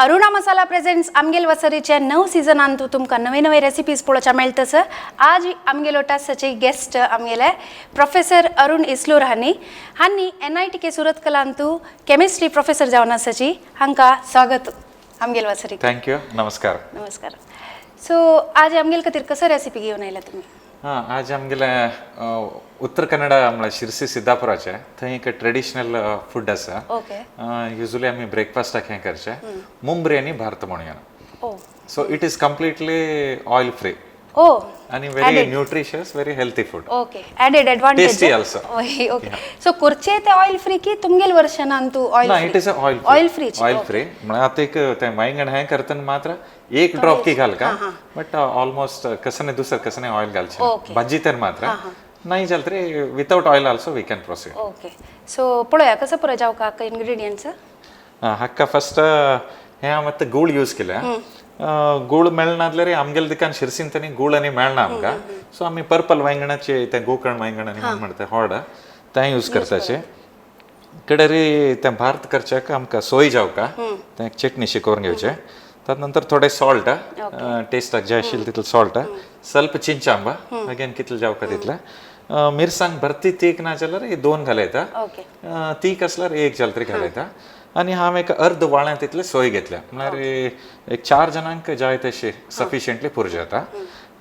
Aruna masala presents आमगेल वसरीचे नव सिजनान तुमकां नवे नवे रेसिपीज पळोवच्या मेळटस. आज आमगेलो टासाचे गेस्ट आमगेले प्रोफेसर अरुण इस्लूर हांणी हांणी NITK सुरतकलांतू केमिस्ट्री प्रोफेसर जावन आसाची. हांकां स्वागत आमगेल वसरी. Thank you, नमस्कार. नमस्कार. सो आज आमगेल खातीर कसो रेसिपी घेवन आयला तुमी? हां, आज आमगेले उत्तर कन्नडा म्हळ्यार शिरसी सिद्धापुराचे थंय एक ट्रेडिशनल फूड आसा. युजली आमी ब्रेकफास्टाक हें करचें, मुंबरी आनी भात म्हणूया. So it is completely oil free आनी very nutritious, very healthy food. Okay, added advantage. Tasty also. Okay, so करचे ते ऑयल फ्री की तुमगेल वर्शनान तू ऑयल? ना, it is a oil. Oil free. Oil free म्हळ्यार आतां एक तें वांयगण हें करतना मात्र एक ड्रॉप की घालका, बट ऑलमोस्ट कसने दुसरं कसने ऑयल घालचें. भाजी तर मात्र नाही जालें तरी without oil also we can proceed. Okay, so पळोवया कसं पुरो जावका इन्ग्रेडियंट्स. हाका फस्ट हें हांव आतां गूळ यूज केल्या. गूळ मेळना जाल्यार आमगेले दिकान शिरसीन तनी गूळ आनी मेळना आमकां. सो आमी पर्पल वांयगणाचे तें गोकर्ण वांयगण आनी म्हण म्हणटा हॉड तें यूज करताचे. कडेरी तें भात करच्याक आमकां सोय जावका तें चटणी शिकोवन घेवचें. तात नंतर थोडें सॉल्ट, टेस्टाक जाय आशिल्लें तितलें सॉल्ट, ಸ್ವಲ್ಪ चिंचांबा अगेन कितलें जावका तितलें. मिरसांग भरती तीख ना जाल्यार दोन घालयता. तीख आसल्यार एक जाल्यार तरी घालयता. आनी हांव एक अर्द वाळ्या तितले सोय घेतल्या, म्हळ्यार एक चार जाणांक जाय तशें सफिशियंटली पुरो जाता.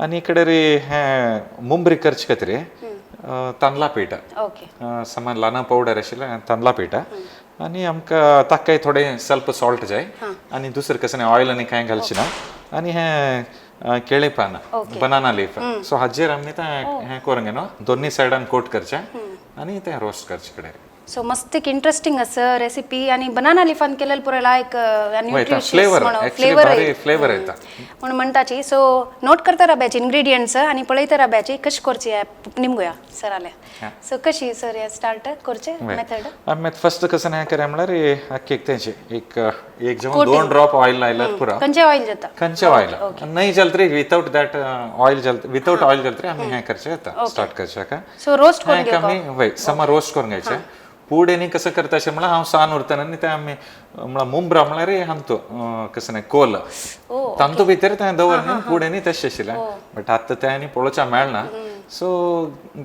आनी कडेर हें मुंबरी करचे खातीर तांदळा पीठ, समान ल्हान पावडर आशिल्लें तांदळा पीठ. आनी आमकां ताकाय थोडें ಸ್ವಲ್ಪ सॉल्ट जाय आनी दुसरें कसलें ऑयल आनी कांय घालचें ना. आनी हें केळे पान, बनाना लीफ. सो हाजेर आमी तें हें करून घेवन दोन्ही सायडान कोट करचें आनी तें रोस्ट करचें कडेन. सो मस्त एक इंटरेस्टिंग असं रेसिपी आणि बनाना लिफान केलेलं पुरेला एक न्यूट्रिशियस फ्लेवर म्हणून ऍक्च्युली फ्लेवर भारी फ्लेवर येता. म्हणून म्हणटाची. सो नोट करता राब्याची इन्ग्रेडियंट्स आणि पळयता राब्याची कशी करची निमगुया सर आल्या. सो कशी सर हे स्टार्ट करचे मेथड? आमी फर्स्ट कसं हें करया म्हळ्यार आख्खे एक तेंचे एक एक जेवण दोन ड्रॉप ऑयल लायल्यार पुरो. खंयचे ऑयल जाता? खंयचे ऑयल नाही जालें तरी विथआउट that oil जालें, विथआउट ऑयल जालें तरी आमी हें करचें येता, स्टार्ट करचें का. सो रोस्ट करून हें घेवप. आमी वय समा रोस्ट करून घ्यायचें. पूड आनी कसं करता अशें म्हळ्यार हांव सान उरतना आनी तें आमी म्हळ्यार मुंबरा म्हळ्यार हांतू कसं न्ही कोल तांतू भितर तें दवर पूड आनी तशें आशिल्लें. बट आतां तें आनी पळोवच्या मेळना, सो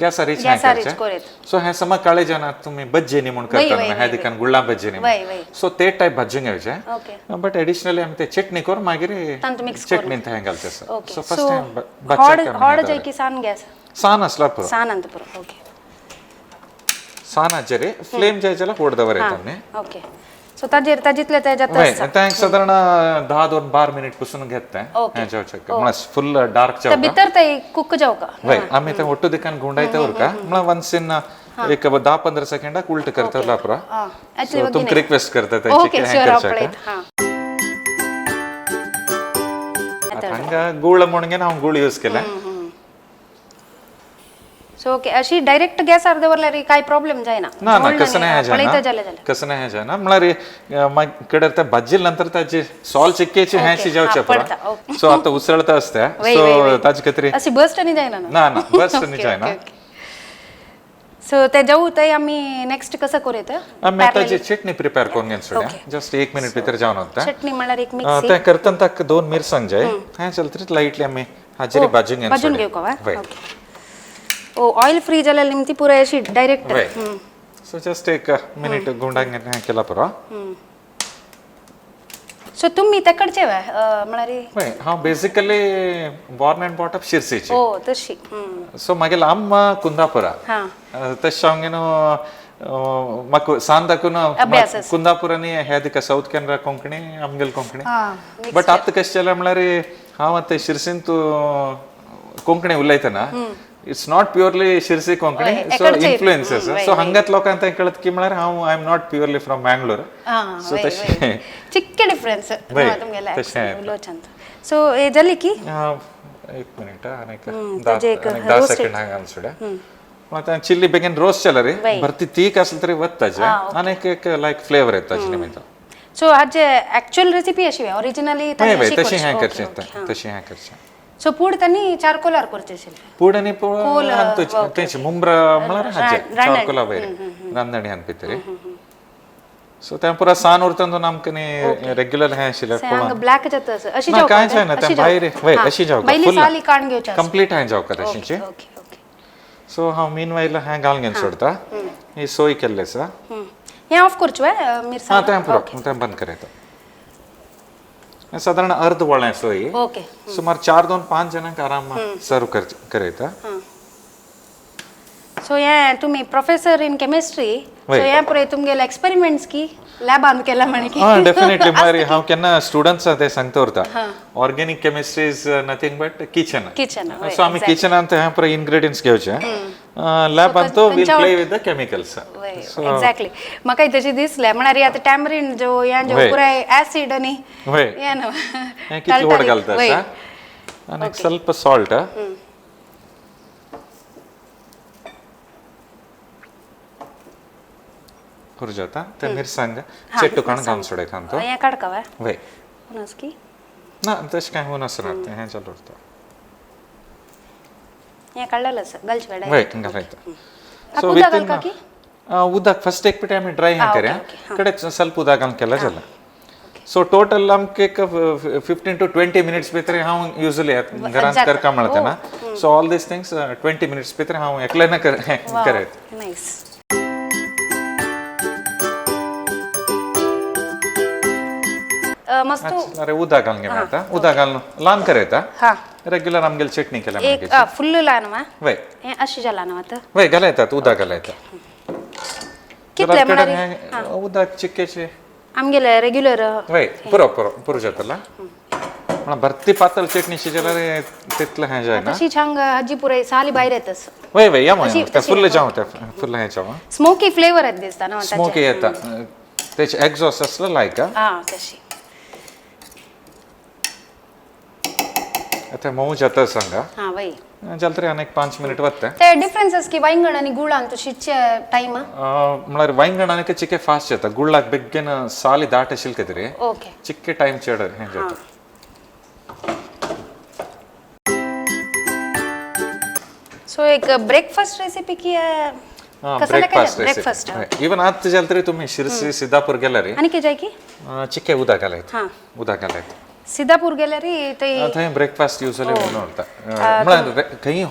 गॅसार हें गॅसार करचें. करीत. सो हें समा काळे जाणात तुमी बज्जी न्ही म्हूण करता ह्या दिकान गुळा बज्जी न्ही. वय वय सो ते टायप भाजून घेवचें. बट एडिशनली आमी ते चटणी करून मागीर तांतू mix. चटणीन तें घालचें आसा. सो सो फर्स्ट हें हॉड हॉड जाय की सान गॅस? सान आसल्यार पुरो. सान अंत पुरो, ओके. सान हाजेर फ्लेम जाय जाल्यार व्हड दवर येता न्ही. ओके, सो ताजेर ताजितले ते जाता. वय, तें सादारण 10 2 12 मिनिट पसून घेता तें हें जावचें, म्हळ्यार फुल डार्क ते जावका. भितर ते कुक जावका. वय, आमी ते ಒಟ್ಟು दिकान गुंडायता उरका, म्हळ्यार वन्स इन एक 10-15 सेकंडाक उल्ट करता पुरो. ऍक्च्युली सो तुमकां रिक्वेस्ट करता तेंची ओके की हें शुअर, हांव करच्याक. पळयता हां. हांगा गूळ म्हणून हांव गूळ यूज केलें. सो ओके, अशी डायरेक्ट गॅसार दवरल्यार काय प्रॉब्लेम जायना? ना ना, कसं नाही पळयता जायना. जालें जाल्यार. कसं नाही जायना, म्हळ्यार मागीर कडेर ते भाजिल नंतर ताजी सॉल चिक्केची हें शिजावचें पडता, पुरो. सो आतां उसळता आसता. वय, सो वय, वय. ताजे खातीर. अशी बर्स्ट आनी जायना ना? ना ना, बर्स्ट न्ही जायना. सो ते जाऊ ते आमी नेक्स्ट कसं करूं? आमी आतां जी चटणी प्रिपेअर करून घेवन सोड्या, जस्ट एक मिनिट भितर जावन वता. चटणी म्हळ्यार एक मिक्सी. तें करतना ताका दोन मिरसांग जाय. हें जालें तरी लायटली आमी हाजेर भाजून घेवन भाजून सोड्या. घेवका वा? वय. ओके, ओ ऑयल फ्री जाल्यार निमती पुराय अशी डायरेक्ट. वय, सो जस्ट एक मिनिट गुंडाक हें केला पुरो. सो तुमी तेकडचे वे म्हळ्यार? वय, हांव basically born and brought up शिरसीचे. ओ तशी हम्म. सो मागीर अम्मा कुंदापुरा. तशें हांव म्हाका सान दाखून अभ्यास आसा. कुंदापूर आनी हे दिका साऊथ कॅनरा कोंकणी, आमगेल कोंकणी. बट आतां कशें जालें म्हळ्यार हांव आतां शिरसीन तूं कोंकणी उलयतना it's not purely Sirsi Konkani. So एकडचे. Influences. So हांगात लोकांक तें कळत की म्हळ्यार हांव I am not purely from Mangalore. So तशें. चिक्के डिफरन्स वय, तुमगेले तशें. उलोवच्यांत. सो हे जाली की एक मिनिट, आनी ताजे एक 10 roasted. Second हांगा घाल सोड्या. आतां चिल्ली बेगीन रोस्ट जाल्यार रे भरती तीख आसली तरी वता ताजें आनी एक एक लायक फ्लेवर येता ताजे निमित्त. सो हाजे ऍक्च्युअल रेसिपी अशी ओरिजिनली? वय वय, तशें हें करचें, तशें हें करचें. सो पूड त्यांनी चारकोलार करचें आशिल्लें? पूड आनी हांतूच तेंचे मुंब्रा म्हळ्यार हाजें रांदणी. चारकोला वयर रांदणी हान भितर. सो तें पुरा सान उरता तो आमकां न्ही रेग्युलर हें आशिल्लें. हांगा ब्लॅक जाता असं. अशी ना जावका कांय जायना तें भायर वय अशी जावका पयली फुल साली काण घेवचें. कंप्लीट हें जावका तशीची. Okay okay. सो हांव मीन वायल हें घालून घेवन सोडता. ही सोय केल्ली आसा. हें ऑफ करचें हां मिरसांग. तें पुरो तें बंद करयता. हें सादारण अर्द वळें सोय. ओके. सुमार 4 2 5 जाणांक आराम सर्व करयता. सो हें तुमी प्रोफेसर इन केमिस्ट्री, सो वय. हें पळय तुमगेले एक्सपेरिमेंट्स की लॅबान केला म्हणे की. हां डेफिनेटली. मागीर हांव केन्ना स्टुडंट्स ते सांगता उरता, organic chemistry is nothing but kitchen. Kitchen. So आमी किचनांत हें पुराय इनग्रेडियंट्स घेवचे, लॅबांत तो we'll play with the chemicals. Exactly. म्हाका तशी दिसलें म्हळ्यार आतां टॅमरीन जो हें जो वय. पुराय ऍसिड आनी वय हें न्हू. हें कितलें व्हड घालता वय. आसा आनी एक ಸ್ವಲ್ಪ साल्ट. पुरो जाता ते मिरसांग चेट्टू काण घालून सोडयता तो. हें काडका वा वय. हुनास की ना तशें कांय हुन आसना तें, हें चालू उरता. हें काडलेलें आसा घालचें वेळार. वय घालयता. आतां उदक घालका की? उदक फस्ट एक पिटे आमी ड्राय हें ओके, करया ओके, कडे ಸ್ವಲ್ಪ उदक घालून केला जालें. सो टोटल आमकां एक 15 to 20 minutes भितर हांव युजली घरांत जाता. करका मेळटा ना. So all these things 20 minutes भितर हांव एकल्यान करयत. नायस. मस्त. अरे उदक घालून घे मेळटा. उदक घालून ल्हान करयता. हा रेग्युलर आमगेली चटणी केल्या एक मागीर. फुल्ल ल्हान वा वय हें अशें जालां न्हू आतां. वय घालयतात उदक घालयता. कितलें म्हळ्यार उदक चिक्केचें. आमगेले रेग्युलर. वय पुरो पुरो पुरो जातला. म्हणल्यार भरती पातळ चटणी शिजल्यार तितलें हें जायना. तशी छांग हाजी पुराय साली भायर येतस. वय वय या तशी- मग तें फुल्ल जावं तें फुल्ल हें जावं. स्मोकी फ्लेवर येता दिसता न्हू ताचे. स्मोकी येता तेचे एक्झॉस्ट आसलो लायक. आं तशी. आतां मोव जाता सांगा. हां वय. जालें तरी आनी एक 5 मिनट वता. ते डिफरन्स की वांयगण आनी गुळान तूं शिजचे टायम. म्हळ्यार वांयगण आनी चिके फास्ट जाता. गुळाक बेगीन साली दाट आशिल्ले कितें ओके. चिक्के टायम चड हें जाता. सो एक ब्रेकफास्ट रेसिपी की कसं ब्रेकफास्ट. ब्रेकफास्ट इवन आतां जालें तरी तुमी शिरसी सिद्धापूर गेल्यार आनी कितें जाय की चिके उदक घालयत. हां. उदक घालयत. सिद्धापूर गेल्यार ते थंय ब्रेकफास्ट युजली म्हणून उरता. म्हळ्यार खंय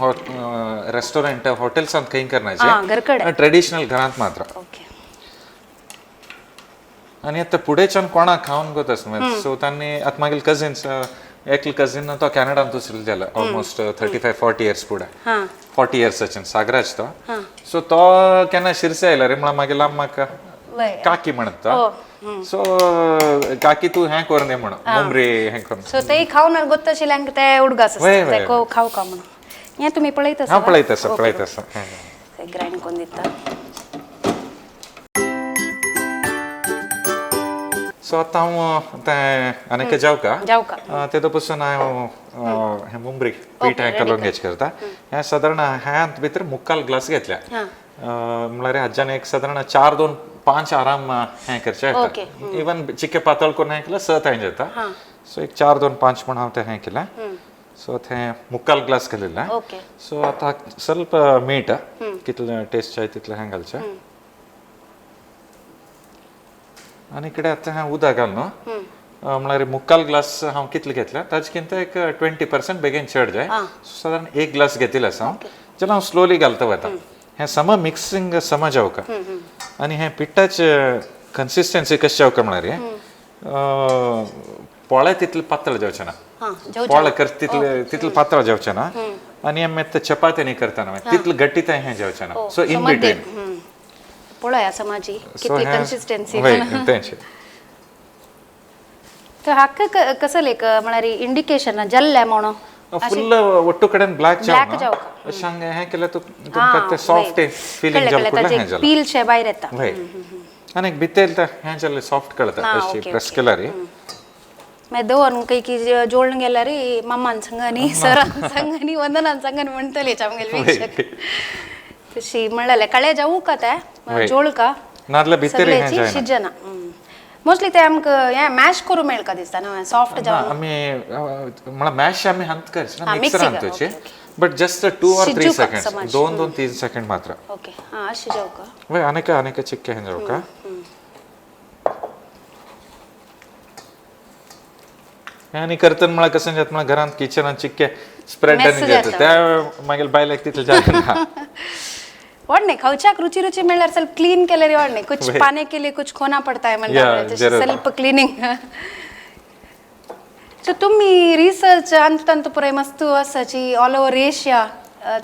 रेस्टॉरंट हॉटेल्सांत खंय आं, घरकडे. करनाचे, ट्रेडिशनल घरांत मात्र. ओके. आनी आतां फुडेंच्यान कोणाक खावन गोत आसना. सो तांणी आतां मागीर कजीन्स एकलो कजीन तो कॅनडान दुसरो जाला ऑलमोस्ट 35-40 इयर्स फुडें. हां. 40 इयर्साच्यान सागराज तो. सो तो केन्ना शिरसे आयलो रे म्हळ्यार मागीर म्हाका वय. काकी म्हणटा. हो. सो काकी तूं हें करून दी म्हणून मुमरी हें करून. सो ते खावन गोत्त आशिल्ल्यांक ते उडगास वय, आसता वय, ते खाव का म्हणून. हें तुमी पळयत आसा? हांव पळयत आसा पळयत आसा. ग्रायंड करून दिता. सो आतां हांव तें आनीक जावका. जावका. तेदो पसून हांव हें मुंबरी पीठ हें करून घेच करता. हें सादारण ह्यांत भितर मुक्काल ग्लास घेतल्या. म्हळ्यार हाज्यान एक सादारण 4 2 5 आराम हें करचें ओके. येता. इवन चिके पातळ करून हें केल्यार 6 हें जाता. सो एक 4 2 5 म्हण हांव तें हें केलें. सो तें मुक्काल ग्लास घालिल्लें. ओके. सो आतां ಸ್ವಲ್ಪ मीठ कितलें टेस्ट जाय तितलें हें घालचें. आनी इकडे आतां हें उदक घाल न्हू म्हळ्यार मुक्काल ग्लास हांव कितले घेतल्या ताजे किंत एक 20% बेगीन चड जाय. सो सादारण 1 ग्लास घेतिल्लें आसा हांव. जाल्यार हांव स्लोली घालता वता. हें सम मिक्सिंग सम जावका. आनी हें पिठाचें कन्सिस्टन्सी कशें जावका म्हळ्यार पोळे तितलें पातळ जावचें ना. हां जेवचें. पोळे कर तितले तितले पातळ जावचें ना. आनी आमी आतां चपाती न्ही करतना तितलें गट्टी तें हें जावचें ना. So in between. पळय आसा म्हाजी कितली कन्सिस्टन्सी. वय तेंच. तर हाका कसलें एक म्हळ्यार इंडिकेशन जाल्लें म्हणून? फुल ಒಟ್ಟು ಕಡೆ ಬ್ಲಾಕ್ Black जावना. जावका. अशें हांगा हें केल्यार तुमकां तें सॉफ्ट फिलिंग जावन कुडलें हें जालां. पील शे भायर येता. वय आनी एक भितर तें हें जालें सॉफ्ट कळटा अशी प्रेस केल्यार. मागीर दवर काही की जोडून गेल्यार मामान संग आनी सरान संग आनी वंदनान संग आनी म्हणटली आमगेले वीक्षक. तशी म्हणलेलें कळे जावू का ते वय. जोळ का नाजाल्यार भितर हें सगळ्याची जायना. शिजना. मोस्टली ते आमकां हें मॅश करूं मेळका दिसता न्हू सॉफ्ट ना जावन. आमी म्हळ्यार मॅश आमी हांत करचे ना हां, मिक्सरान मिक्सीक, तुचे okay, okay. But just 2 or 3 शिजूका seconds समाज. 2 2 3 सेकंड मात्र. ओके हां अशें जावका. वय आनीक आनीक चिक्के हें जावका. हें आनी करतना म्हळ्यार कशें जाता म्हळ्यार घरांत किचनान चिक्के स्प्रेड Mess आनी जाता जाता. त्या मागीर बायलेक तितलें जायना. वाड नाही खावच्याक रुची रुची मेळ्ळ्यार सेल्फ क्लीन केल्यार वाड नाही, कुछ पाने के लिए कुछ खोना पडता है म्हणटा, जरूर. Self cleaning. सो तुम्ही रिसर्च अंत ತಂತು ಪುರ ಮಸ್ತ್ आसाची ऑल ओवर एशिया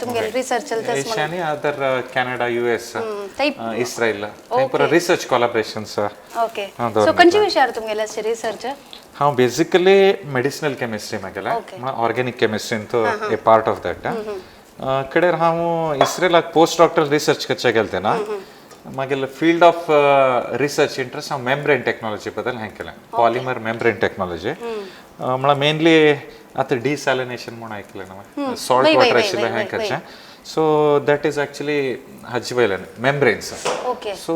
तुमगेले रिसर्च चलता. एशिया आनी अदर कॅनडा, US, थंय इस्रायल, थंय पुरा रिसर्च कोलॅबरेशन्स. ओके. हां, सो खंयचे विशयार तुमगेले अशे रिसर्च? हांव बेसिकली मेडिसिनल केमिस्ट्री म्हागेलें, म्हळ्यार ऑर्गेनीक केमिस्ट्रीन तो ए पार्ट ऑफ that. कडेर हांव इस्रेलाक पोस्ट डॉक्टरल रिसर्च करचे गेले तेन्ना मागीर फील्ड ऑफ रिसर्च इंट्रस्ट हांव मेम्ब्रेन टेक्नॉलॉजी बद्दल हें केलें, पॉलिमर मेम्ब्रेन टेक्नॉलॉजी. म्हळ्यार मेनली आतां डिसॅलिनेशन म्हूण आयकलें ना, सॉल्ट वॉटर आशिल्लें हें करचें. सो that is actually हाजे वयल्यान membranes. Okay. So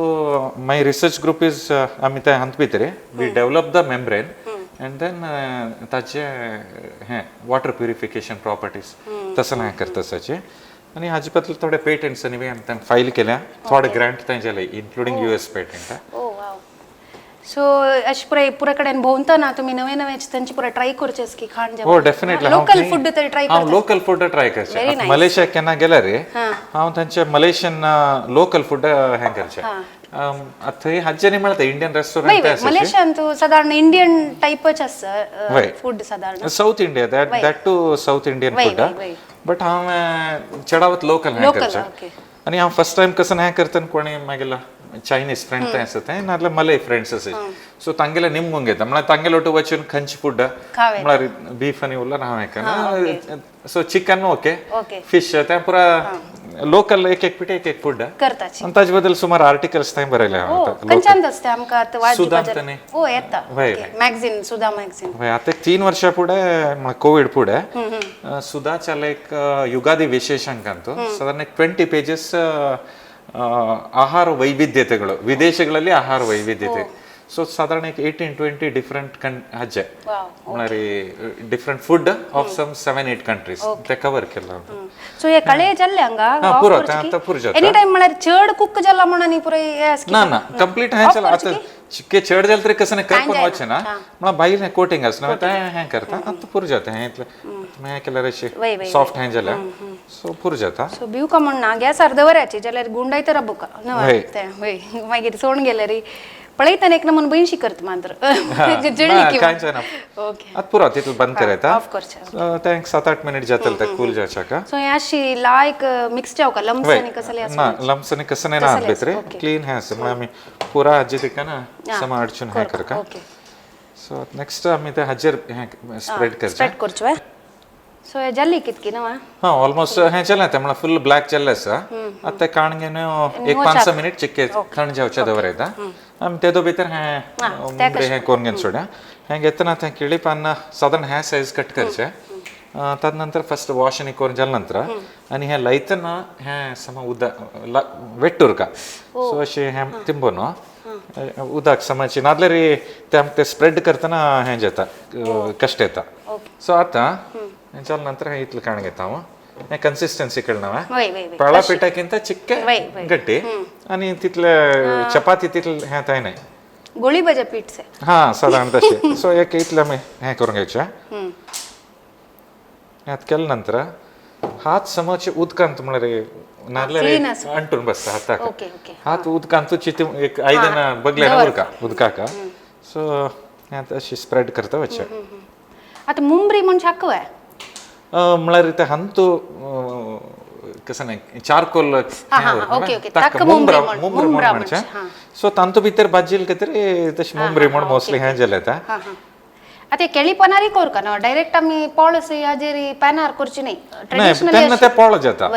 my research group is आमी ते हांत भितर we develop the membrane and then ताचे हें वॉटर प्युरिफिकेशन प्रॉपर्टीज तसलें हें करता ताचे. आनी हाजे बद्दल थोडे पेटंट्स आनी बी आमी तांकां फायल केल्या, थोडे ग्रांट थंय जाले इन्क्लुडींग US patent. ओ वाव. सो अशें पुराय पुराय कडेन भोंवतना तुमी नवे नवे तांचे पुराय ट्राय करचें की खाण हो, डेफिनेटली. लोकल फूड तरी ट्राय? हांव लोकल फूड ट्राय करचें. मलेशिया केन्ना गेल्यार हांव तांचे मलेशियन लोकल फूड हें करचें. थंय हाज्यांनी मेळटा इंडियन रेस्टॉरंट. मलेशियान तूं सादारण इंडियन टायपच आसा फूड सादारण. South India, that too South Indian food, but हांव चडावत लोकल हें करचें. आनी हांव फर्स्ट टायम कसं हें करतना कोणी मागीर चायनीज फ्रेंड थंय आसा थंय, नाजाल्यार मलय फ्रेंड्स आसा, सो तांगेले निमगूंक येता. म्हळ्यार तांगेले ಒಟ್ಟು वचून खंयचे फूड, म्हळ्यार बीफ आनी उरल्यार हांव हें करना. सो चिकन ओके, फिश तें पुरा लोकल एक एक पिठे एक एक फूड करताची. आनी ताजे बद्दल सुमार आर्टिकल्स थंय बरयले हांव. खंयच्यान आसता आमकां आतां सुदां. ओ येता मॅगझीन, सुधा मॅगझीन. हय, आतां 3 वर्षां फुडें कोवीड फुडें सुधाच्या एक युगादी ವಿಶೇಷಾಂಕ ಸಾಧಾರಣ 20 ಪೇಜಸ್ ಆಹಾರ ವೈವಿಧ್ಯತೆಗಳು, ವಿದೇಶಗಳಲ್ಲಿ ಆಹಾರ ವೈವಿಧ್ಯತೆ. ಸೊ ಸಾಧಾರಣ 18-20 ಡಿಫ್ರೆಂಟ್ ಕನ್ ಹಜ್ಜೆ, म्हळ्यार different food of some 7-8 countries ते कवर केला. सो हे कळे जाल्ले हांगा? पुरो आतां पुरो जाता. एनी टायम म्हळ्यार चड कुक जाला म्हणून आनी पुराय? ना ना, कंप्लीट हें चल. आतां चिक्के चड जालें तरी कसं करपून वचें ना, म्हळ्यार भायर हें कोटिंग आसना तें हें करता. आतां पुरो जाता हें. इतलें हें केल्यार अशें सॉफ्ट हें जाल्यार सो पुरो जाता. सो भिवका म्हण ना, गॅसार दवराची जाल्यार गुंडायत राबुका तें. हय, मागीर सोण गेल्यार पळयतना एक नमून बंयशी करता मात्र. कांय जायना. ओके, आतां पुरो तितलें बंद करयता. ऑफ करचें. तें 7-8 मिनट जातलें तें कूल जावच्याक. सो हें अशी लायक मिक्स जावका लम्स आनी कसले? ना, लम्स आनी कसलें ना भितर, क्लीन हें आसा. म्हळ्यार आमी पुरा हाजे तिका ना समा अडचून हें करका. सो नेक्स्ट आमी ते हाजेर हें स्प्रेड करचें. स्प्रेड करचें. सो हें जाल्ली कितकी ना? हां, ऑलमोस्ट हें जालें तें, म्हळ्यार फुल ब्लॅक जाल्लें आसा. आतां तें काण घेवन एक 5-6 मिनट चिक्के थंड जावचें दवरयता आमी. तेदो भितर हें मुंबरे हें करून घेवन सोड्या. हें घेतना तें केळी पान सादारण हें सायज कट करचें. तद नंतर फर्स्ट वॉश आनी करून जाले नंतर आनी हें लायतना हें समा उदक वेट उरका. सो अशें हें तिंबून उदक समाची, नाजाल्यार तें आमकां तें स्प्रेड करतना हें जाता, कश्ट येता. सो आतां हें जाले नंतर हें इतलें काण घेता हांव. हें कन्सिस्टन्सी कळना, पेळा पिठाकिंत चिक्के गट्टी आनी तितले चपाती तितले हें थंय न्हय. गोळी भजा पीठ से. हां, सादारण तशें. सो एक इतलें आमी हें करून घेवचें. आतां केले नंतर हात समज उदकांत, म्हळ्यार नाजाल्यार अंटून बसता हाताक. हात उदकांत चिती एक आयदनां बगले उरका उदकाक. सो आतां अशी स्प्रेड करता वचचें. आतां मुंबरी म्हण शाकव म्हळ्यार ते हंतू कसं नाही चारकोल मुंब्रा मुंब्रा म्हण म्हणचें. सो तांतू भितर भाजील कितें तशें मुंबरी म्हण मोस्टली हें जालें येता. आतां केळी पानारय करका न्हू डायरेक्ट आमी पॉळ हाजेर पॅनार करची न्ही? तेन्ना तें पोळ जाता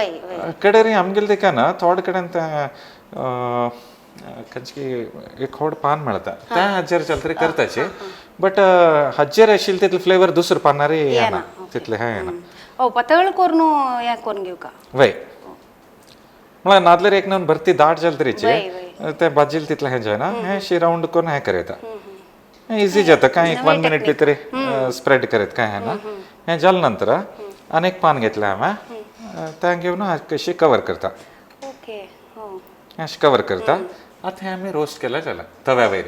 कडेर आमगेले तिका ना. थोडे कडेन तें खंयची एक खोड पान मेळटा त्या हाजेर चल तरी करताचे, बट हाजेर आशिल्ले तितले फ्लेवर दुसरे पानारय येना, तितले हें येना. ओ पातळ करून हें करून घेवका. वय, म्हळ्यार नाजाल्यार एक नवन भरती दाट जाले तरीचे तें भाजील तितलें हें जायना. हें अशी रावंड करून हें करयता, इजी जाता. कांय एक 1 मिनट भितर स्प्रेड करयत, कांय हें ना. हें जाले नंतर आनी एक पान घेतलें हांवें, तें घेवन कशी कवर करता, अशें कवर करता. आतां हें आमी रोस्ट केल्यार जालें तव्या वयर.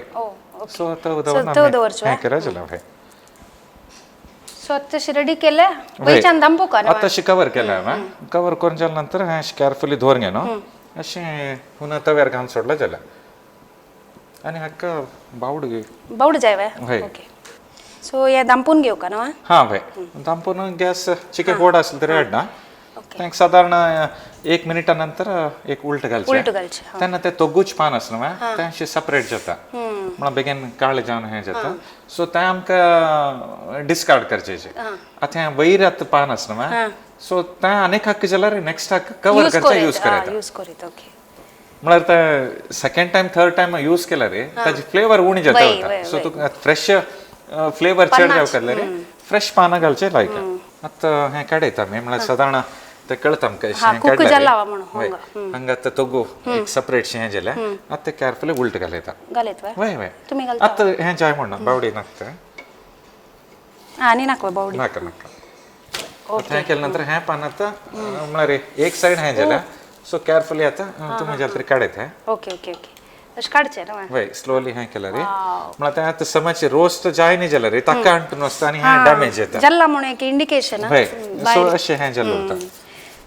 सो तव दवरून हें केल्यार जालें. हय. सो आतां तशें रेडी केलें वयच्यान दामपू का आतां अशें कवर केलें हांवें. कवर करून जाल्या नंतर हें अशें केअरफुली दवरून घेवन अशें हुना तव्यार घालून सोडलें जाल्यार आनी हाका बावड घे. बावड जाय वे? हय. ओके. सो हें दामपून घेवका न्हू? हां हय, दामपून गॅस चिके गोड आसले तरी हाडना. ओके. तांकां सादारण 1 मिनिटा नंतर एक उल्ट घालचें. उल्ट घालचें, हां. तेन्ना ते तोगूच पान आसता न्हू तें अशें सेपरेट जाता, म्हणल्यार बेगीन काळें जावन हें जाता. सो तें आमकां डिस्कार्ड करचें. आतां हें वयर आतां पान आसता न्हू, सो तें आनीक हक्क जाल्यार नेक्स्ट हक्क कवर करचें, यूज करता. यूज करीत. ओके. म्हळ्यार ते second time third time use केल्यार रे ताजी फ्लेवर उणी जाता वता. सो तुका फ्रेश फ्लेवर चड जावं केल्यार रे फ्रेश पानां घालचें लायक. आतां हें काडयता आमी, म्हळ्यार सादारण ते कळता आमकां अशें हें कुक काडल्यार जाला वा म्हणून, हय. हांगा आतां तोगो एक सेपरेट शें जालें. आतां ते केअरफुली उल्ट घालयता. घालयत वे? वय वय. तुमी घालता? आतां हें जाय म्हणून बावडी नाका. आनी नाका बावडी. नाका नाका. आतां हें केल्या नंतर हें पान आतां म्हळ्यार एक सायड हें जालें. सो केअरफुली आतां तुमी जाल्यार तरी काडयत हें. ओके ओके ओके, अशें काडचें न्हू? वय, स्लोली हें केल्यार रे म्हळ्यार तें आतां समज रोस्ट जाय न्ही जाल्यार रे ताका अंटून वचता आनी हें डॅमेज जाता. जाल्ला म्हणून एक इंडिकेशन. वय, सो अशें हें जाल्लें उरता.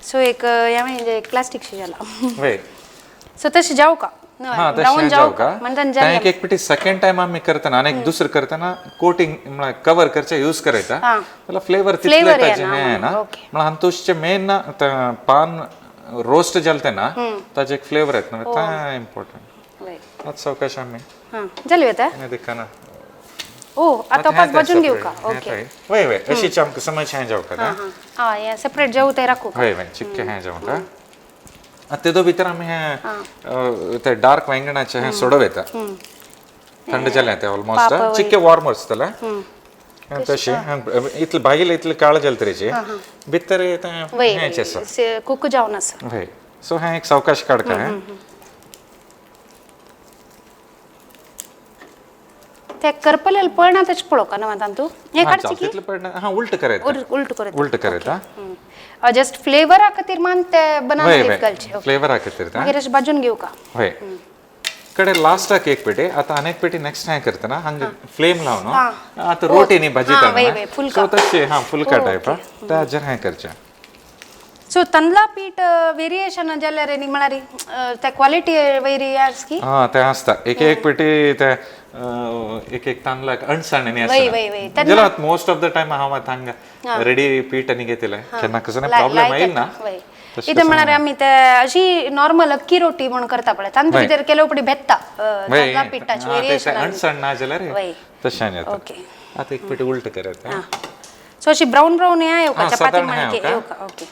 सो एक हें म्हणजे एक प्लास्टीक शी जाला. वय. सो तशें जावं का? हां, ब्रावन तशें जावं जावं का? का म्हणटान तें जालें. एक एक पिटी सेकंड टायम आमी करतना आनी एक दुसरें करतना कोटींग म्हळ्यार कवर करचें यूज करयता जाल्यार फ्लेवर तितलें फ्लेवर ताजें येना, हें येना. ओके. म्हळ्यार हातूंतचें मेन पान रोस्ट जालें तेन्ना ताजें एक फ्लेवर येता न्हू, तें इम्पोर्टंट. वय. आतां सावकाश आमी हां, जालें आतां? हें दिकाना. ओ, आतां पास भाजून घेवं का? ओके. वय वय, अशीच आमकां समज हें जावं का? हां हां, हें सेपरेट जावं तें राखू का? वय वय, चिक्के हें जावं का? आतां तेदो भितर आमी हें ते डार्क वांयगणाचें हें सोडव येता. थंड जालें तें ऑलमोस्ट, चिक्के वॉर्म आसतलें तशें. इतलें भायलें इतलें काळें जालें तरीचे भितर तें हेंच आसा, कुक जावन आसा. वय. सो हें एक सावकाश काडका हें. ते करपलेले पळना तशें पळोवका न्हू आतां तूं हें काडचें की तितलें पडना. हां, उल्ट करयता. उल्ट करयता. उल्ट करयता. जस्ट फ्लेवरा खातीर मान ते बनाना वय लीफ वय, घालचे. फ्लेवरा खातीर तें. मागीर अशें भाजून घेवका. वय, कडे लास्टाक एक पेटी आतां आनी एक पेटी नेक्स्ट हें करतना हांगा फ्लेम लावन आतां रोटी न्ही भाजीता. फुलका. सो तशें हां, फुलका टायप ताजेर हें करचें. सो तांदळा पीठ वेरिएशन जाल्यार न्ही म्हळ्यार ते क्वॉलिटी वयरी आस की? हां, तें आसता. एक एक पेटी ते एक एक तांदळाक अणसाण न्ही आसता. जाल्यार मोस्ट ऑफ the time हांव आतां हांगा रेडी पीठ आनी घेतलें केन्ना कसो प्रॉब्लेम येयल ना. इथं म्हळ्यार आमी ते अशी नॉर्मल अक्की रोटी म्हणून करता पळय, तांतूत भितर केले उपडी भेटता तांदळा पिठाचें वेरिएशन. अणसाण ना जाल्यार तशें जाता. ओके. आतां एक पेटी उल्ट करता. सो अशी ब्रावन ब्रावन हें येवका चपाती म्हणके येवका. ओके.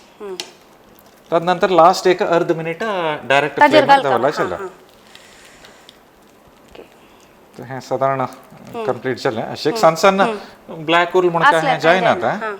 तद नंतर लास्ट एक अर्ध मिनिट डायरेक्ट फ्लेमार दवरला जाल्यार हें सादारण कंप्लीट जालें. अशें एक सान सान ब्लॅक उरलें म्हणून काय हें जायना आतां.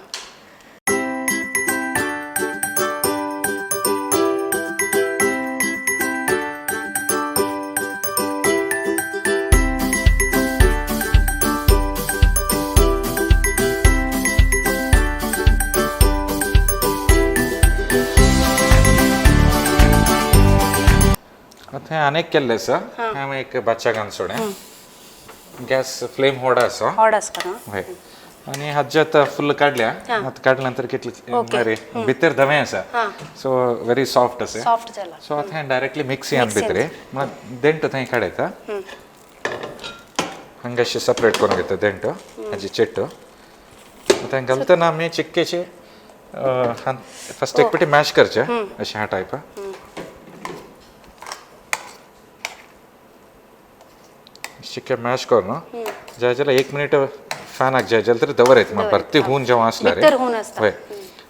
आतां हें आनीक केल्लें आसा. हांवें एक बाच्या घालून सोडें. गॅस फ्लेम व्हड आसा. व्हड आसता. हय. आनी हाजे आतां फुल्ल काडल्या. आतां काडल्या नंतर कितलें भितर धवें आसा, सो व्हेरी सॉफ्ट आसा. सॉफ्ट जाला. सो आतां हें डायरेक्टली मिक्सींत भितर म्हळ्यार देंट थंय काडयता. हांगा अशें सेपरेट करून घेता देंट हाजी चेट्ट. आतां घालतना आमी चिक्केचे फस्ट एक पेटी मॅश करचें अशें ह्या टायप. चिक्के मॅश करून जाय जाल्यार 1 मिनिट फॅनाक जाय जाल्यार तरी दवरयत म्हळ्यार भरती हून जेव्हा आसल्यार. वय.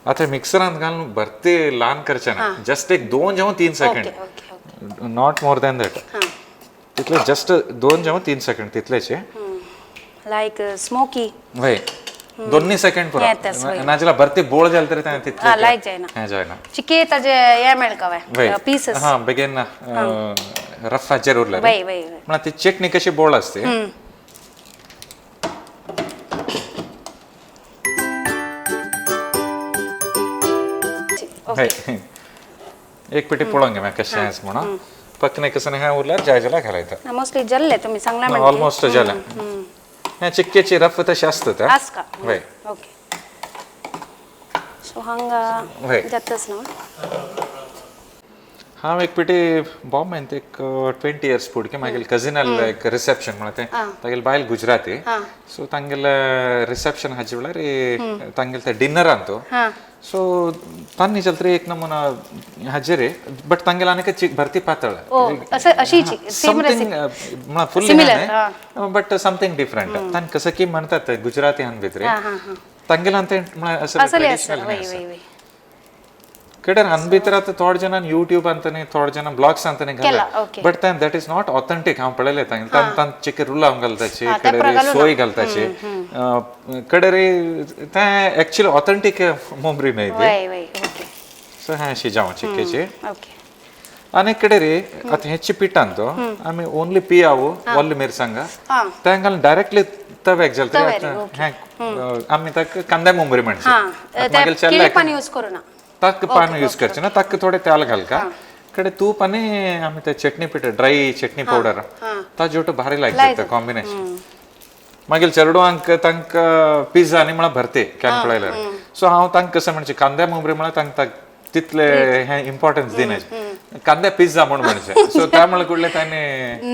आतां मिक्सरांत घालून भरती ल्हान करचें ना, जस्ट एक 2 जावं 3 second, not more than that. तितले जस्ट 2 जावं 3 सेकंड तितलेचे. लायक स्मोकी. वय, 2 सेकंड पुरो. नाजाल्यार भरती बोळ जाल्यार तरी तें तितलें लायक जायना. हें जायना. चिके ताजे हें मेळका वय पीसस. हां, बेगीन रफ हाचेर उरलें म्हळ्यार ती चटणी कशी बोळ आसते. एक पेटी पळोवन घे कशें आसा म्हणून. पक्कने कसं हें उरल्यार जाय जाल्यार घालयता. मोस्टली जाल्लें तुमी सांगलां. ऑलमोस्ट जालें. हें चिक्केची रफ तशें आसता. आसता. वय. ओके. सो हांगा वय. जाताच न्हू. हांव एक पेटी बॉम्बेंत एक 20 इयर्स पुडके मागीर कजिनाल एक रिसेप्शन म्हणा तें तागेले बायल गुजराती, सो तांगेले रिसेप्शन हाजे वेळार तांगेले ते डिनरान तो सो तांणी चलतरी एक नमुना हाजेर बट तांगेले आनीक भरती पातळ something full but something different. तांकां कसं की म्हणतात गुजराती हान भितर तांगेले आनी तें असं ट्रेडिशनल ಕಡೆ ಹನ್ ಭಿತರ ಥೋಡ್ ಜನ ಯೂಟ್ಯೂಬ್ ಅಂತಾನೆ ಥೋಡ್ ಜನ ಬ್ಲಾಗ್ಸ್ ಅಂತಾನೆ ಬಟ್ ತಾನ್ that is not authentic. ಹಾಂ ಪಳೆಲೆ ತಾಂಗ್ ತಾನ್ ತಾನ್ ಚಿಕ್ಕ ರುಲ್ಲ ಹಾಂ घालताची ಕಡೆ ಸೋಯ್ घालताची ಕಡೆ ತಾ ಆಕ್ಚುಲಿ ऑथेंटिक मोमरी नाही ते. सो हां शिजाव चिक्केचे. अनेक ಕಡೆ ರೀ ಅತಿ ಹೆಚ್ಚು ಪಿಟ್ ಅಂತು ಆಮಿ ಓನ್ಲಿ ಪಿಯಾವು ಒಲ್ಲಿ ಮಿರ್ಸಂಗ ತಾಂಗಲ್ ಡೈರೆಕ್ಟ್ಲಿ ತವ್ಯಾक ಜಲ್ತಿ ಹ್ಯಾं आम्ही ताक कांदा मुंबरी म्हणचे मागीर चल्ला यूज करू ना तक पान यूज करचे ना तक थोडे तेल घालका कडे तूप आणि आम्ही ते चटणी पीठ ड्राय चटणी पावडर ताजोट भारी लागते कॉम्बिनेशन. मागीर चेडवांक तांकां पिझ्झा आनी म्हळ्यार भरते can पळयल्यार. सो हांव तांकां कसं म्हणचे कांद्या मुंबरी म्हळ्यार तांकां तितले हे इम्पॉर्टन्स दिनाचे कांद्या पिझ्झा म्हूण म्हणचे. सो त्यामुळे कुठले तांणी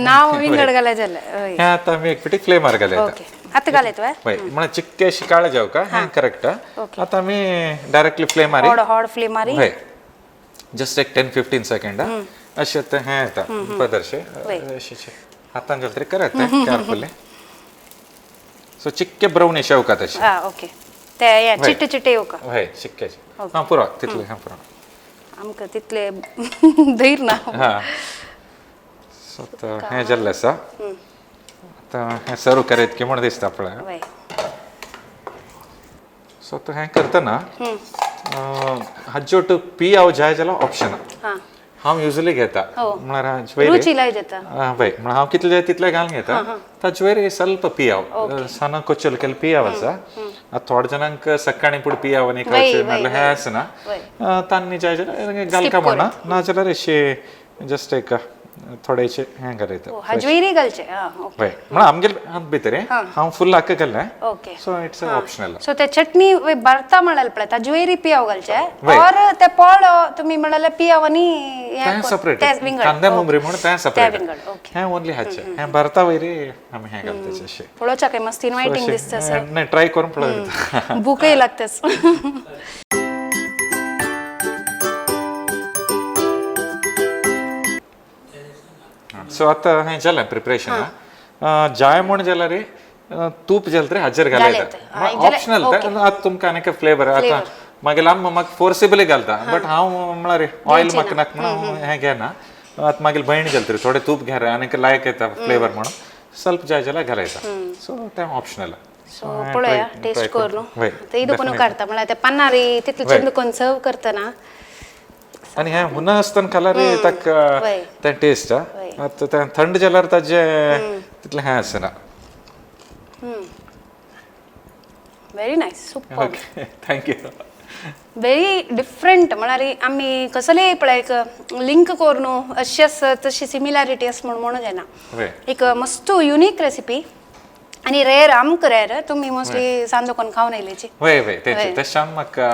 नाव विंगड घालाय जालें. हे आतां आमी एक पिटी फ्लेवर घालयता. आतां घालयत वय म्हळ्यार चिक्के अशी काळे जावं का हें करेक्ट. आतां आमी डायरेक्टली फ्लेम मारी हॉड फ्लेम मारी हय जस्ट एक 10-15 सेकंड अशें आतां हें येता पदरशें अशें हातान जालें तरी करात केअरफुली. सो चिक्के ब्राउनिश येवका तशें. ओके ते चिट्टे चिट्टे येवका. हय चिक्के हां पुरो तितले हां पुरो आमकां तितले धैर्य ना. हां सो आतां हें जाल्लें आसा आतां हें सर्व करीत की म्हूण दिसता पळय. सो आतां हें करतना हाज्योट पियाव जाय जाल्यार ऑप्शन हांव युजली घेता म्हळ्यार हय म्हळ्यार हांव कितले जाय तितले घालून घेता. ताजे वयर ಸ್ವಲ್ಪ पियाव सना कोचल केल्ले पियाव आसा. आतां थोड्या जाणांक सकाळीं पूण पियाव आनी खावचें म्हळ्यार हें आसना तांणी जाय जाल्यार घालका म्हणना ना जाल्यार अशें जस्ट एक थोडेशे हें घालयता. हजवेरी घालचे हय म्हळ्यार आमगेले भितर हांव फुल आख्खें घालना. So it's optional. सो ते चटणी भरता म्हळ्यार पळय ताजवेरी पियाव घालचे और ते पोळ तुमी म्हळ्यार पियाव आनी तें सेपरेट कांद्या मुंबरी म्हूण तें सेपरेट हें ओनली हाचें हें भरता वयरी आमी हें घालता अशें. पळोवच्या काय मस्त इनवायटींग दिसता सर. नाही ट्राय करून पळोवया. भूकय लागताच. सो आतां हें जालें प्रिपरेशन. जाय म्हूण जाल्यार तूप जालें तरी हाजेर घालयता ऑप्शनल. आतां तुमकां आनीक फ्लेवर आतां मागीर आम म्हाका फोर्सिबली घालता बट हांव म्हळ्यार ऑयल म्हाका नाका म्हणून हें घेना. आतां मागीर भयण जालें तरी थोडें तूप घे आनीक लायक येता फ्लेवर म्हणून ಸ್ವಲ್ಪ जाय जाल्यार घालयता. सो तें ऑप्शनल. सो पळोवया टेस्ट करून ते इदू कोण काडटा म्हळ्यार ते पन्नारी तितले चंद कोण सर्व करतना आनी हें हुना आसतना खाल्यार ताका तें टेस्ट आतां तें थंड जाल्यार ताजें तितलें हें आसना. Very nice, super. Okay thank you. Very different म्हळ्यार आमी कसलेय पळय एक लिंक करून अशी आसा तशी सिमिलॅरिटी आसा म्हूण म्हणूं जायना. एक मस्त युनीक रेसिपी आनी रेर आमकां रेर तुमी मोस्टली सांजो कोण खावन आयलेची. वय वय तें तशें म्हाका.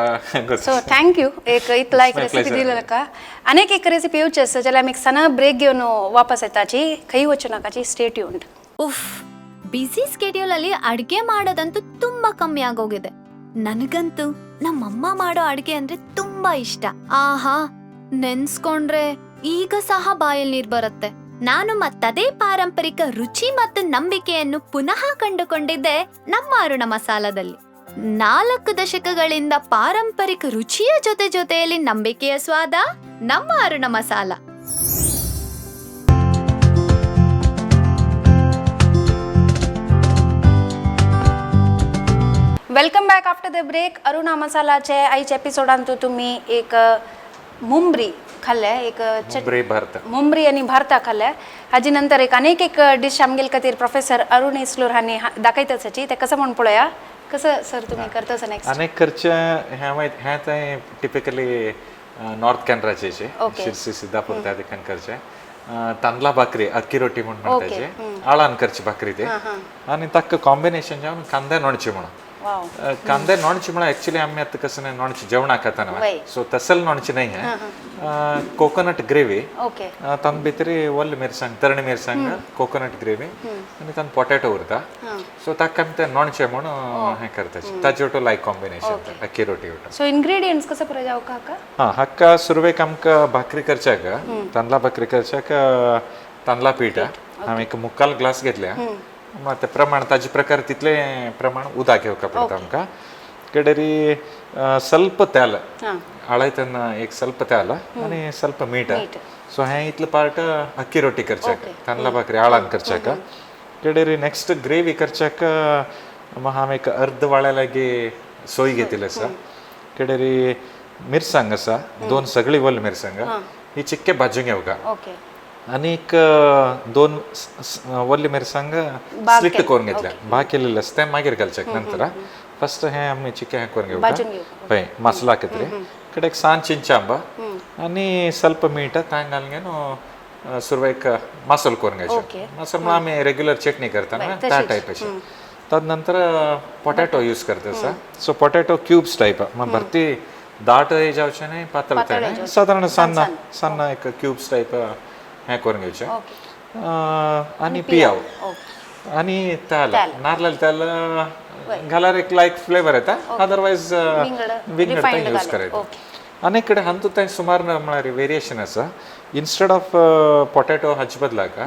सो thank you एक इतला एक रेसिपी दिली म्हाका. आनीक एक रेसिपी येवची आसा जाल्यार आमी एक सना ब्रेक घेवन वापस येताची. खंय वचूं नाकाची, स्टे ट्यून्ड. ಉಫ್, ಬ್ಯುಸಿ ಸ್ಕೆಡ್ಯೂಲ್ ಅಲ್ಲಿ ಅಡ್ಗೆ ಮಾಡೋದಂತೂ ತುಂಬಾ ಕಮ್ಮಿ ಆಗೋಗಿದೆ. ನನಗಂತೂ ನಮ್ಮಮ್ಮ ಮಾಡೋ ಅಡ್ಗೆ ಅಂದ್ರೆ ತುಂಬಾ ಇಷ್ಟ. ಆಹಾ, ನೆನ್ಸ್ಕೊಂಡ್ರೆ ಈಗ ಸಹ ಬಾಯಲ್ಲಿ ನೀರ್ ಬರುತ್ತೆ. ನಾನು ಮತ್ತದೇ ಪಾರಂಪರಿಕ ರುಚಿ ಮತ್ತು ನಂಬಿಕೆಯನ್ನು ಪುನಃ ಕಂಡುಕೊಂಡಿದ್ದೆ ನಮ್ಮ ಅರುಣ ಮಸಾಲದಲ್ಲಿ. 4 ದಶಕಗಳಿಂದ ಪಾರಂಪರಿಕ ರುಚಿಯ ಜೊತೆ ಜೊತೆಯಲ್ಲಿ ನಂಬಿಕೆಯ ಸ್ವಾದ ನಮ್ಮ Aruna Masala. Welcome back after the break. Aruna मसालाचे आयच्या एपिसोडांत तुम्ही एक मुंबरी खाल्ले, एक मुंबरी आनी भारता खाल्ले. हाजी नंतर एक अनेक एक डिश आमगेले खातीर प्रोफेसर अरुण इस्लोर हांणी दाखयताची. ते कसं म्हूण पळोवया. कसं सर तुम्ही करता नेक्स्ट? अनेक करचे हें हें तें टिपिकली नॉर्थ कॅनराचे शिरसी सिद्धापूर त्या ठिकाण करचे तांदळा भाकरी अक्की रोटी म्हूण म्हणटाचे आळान करची भाकरी ते आनी ताका कॉम्बिनेशन जावन कांद्या नोणची म्हणून. वाव. कांदे नॉनची म्हळ्यार एक्चुअली आमी आतां कसं नाही नॉनची जेवणाक खाता ना, वय. सो तसल नॉनची नाही आहे. Coconut gravy, okay. तांत भितर वल्ल मिरसांग, तरणी मिरसांग, कोकोनट ग्रेवी आनी तांत पोटॅटो उरता. सो ताका आमी ते नॉनचें म्हूण हें करता. ताजे वटो लायक कॉम्बिनेशन अक्की रोटी वटो. सो इन्ग्रेडियंट्स कसं पुरो जावं काका? हां, हाका सुरवेक आमकां भाकरी करच्याक, तांदळा भाकरी करच्याक तांदळा पीठ हांवें एक मुक्काल ग्लास घेतल्या. मात प्रमाण ताजे प्रकार तितले प्रमाण उदक घेवका पडटा आमकां. कडेरी ಸ್ವಲ್ಪ तेल आळयतना एक ಸ್ವಲ್ಪ तेल आनी ಸ್ವಲ್ಪ मीठ. सो हें इतलें पार्ट अक्की रोटी करच्याक, तांदळा भाकरी आळान करच्याक. कडेरी नेक्स्ट ग्रेवी करच्याक हांवें एक अर्द वाळ्या लागीं सोय घेतिल्ली आसा. कडेरी मिरसांग आसा, दोन सगळी वल मिरसांग ही चिक्के भाजून घेवका. ओके. आनीक दोन वल्ली मिरसांग स्लिट करून घेतल्या, भाग केलेले आसा तें मागीर घालच्याक नंतर. फस्ट हें आमी चिकें हें करून भाजून घेवका, पळय मसाला कितले कडेक सान चिंचांबा आनी ಸ್ವಲ್ಪ मीठ तांग घालून सुरवेक मसालो करून घ्यायचो. मसालो म्हणल्यार आमी रेग्युलर चटणी करता ना त्या टायप अशें. तद नंतर पोटॅटो यूज करता आसा. सो पोटॅटो क्यूब्स टायप, मग भरती दाट जावचें न्हय, पातळ न्हय, सादारण सान्न सान्न एक क्यूब्स टायप हें करून घेवचें. आनी पियाव आनी तेल, नारल तेल घाल्यार एक लायक फ्लेवर येता, अदरवायज विंगड तें यूज करायचं. आनी कडेन हातूंत तें सुमार म्हळ्यार वेरिएशन आसा. इन्स्टेड ऑफ पोटॅटो हाचे बदलाक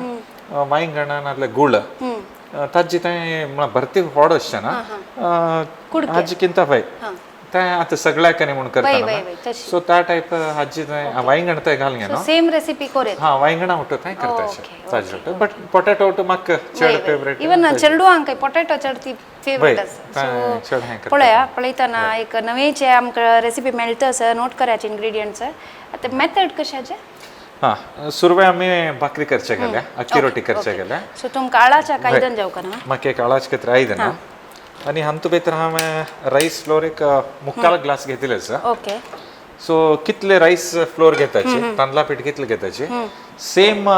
वांयगणां नाजाल्यार गुळ ताजी तें म्हळ्यार भरती व्हड आसचें ना हाजी किंता पळय तें आतां सगळ्याक न्ही म्हूण करता. सो त्या टायप हाजी तें वांयगण तें घालून घेना सेम रेसिपी कोरेत. हां, वांयगणां उठो तें करता अशें ताजे उठो, बट पोटॅटो उठो म्हाका चड फेवरेट. इवन चेडवांक पोटॅटो चड ती फेवरेट आसा. चड हें करता. पळया पळयतना एक नवेचे आमकां रेसिपी मेळटा सर, नोट करायचे इन्ग्रेडियंट्स. आतां मेथड कशाचे? हां, सुरवे आमी भाकरी करचे गेल्या, अक्की रोटी करचे गेल्या. सो तुमकां आळाच्या आयदन जावका ना? म्हाका एक आळाच कितें आयदन आनी हातूंत भितर हांवें रायस फ्लोर एक मुक्काल ग्लास घेतिल्ले आसा. ओके. सो कितले रायस फ्लोर घेताचे, तांदळा पीठ कितले घेताचे, सेम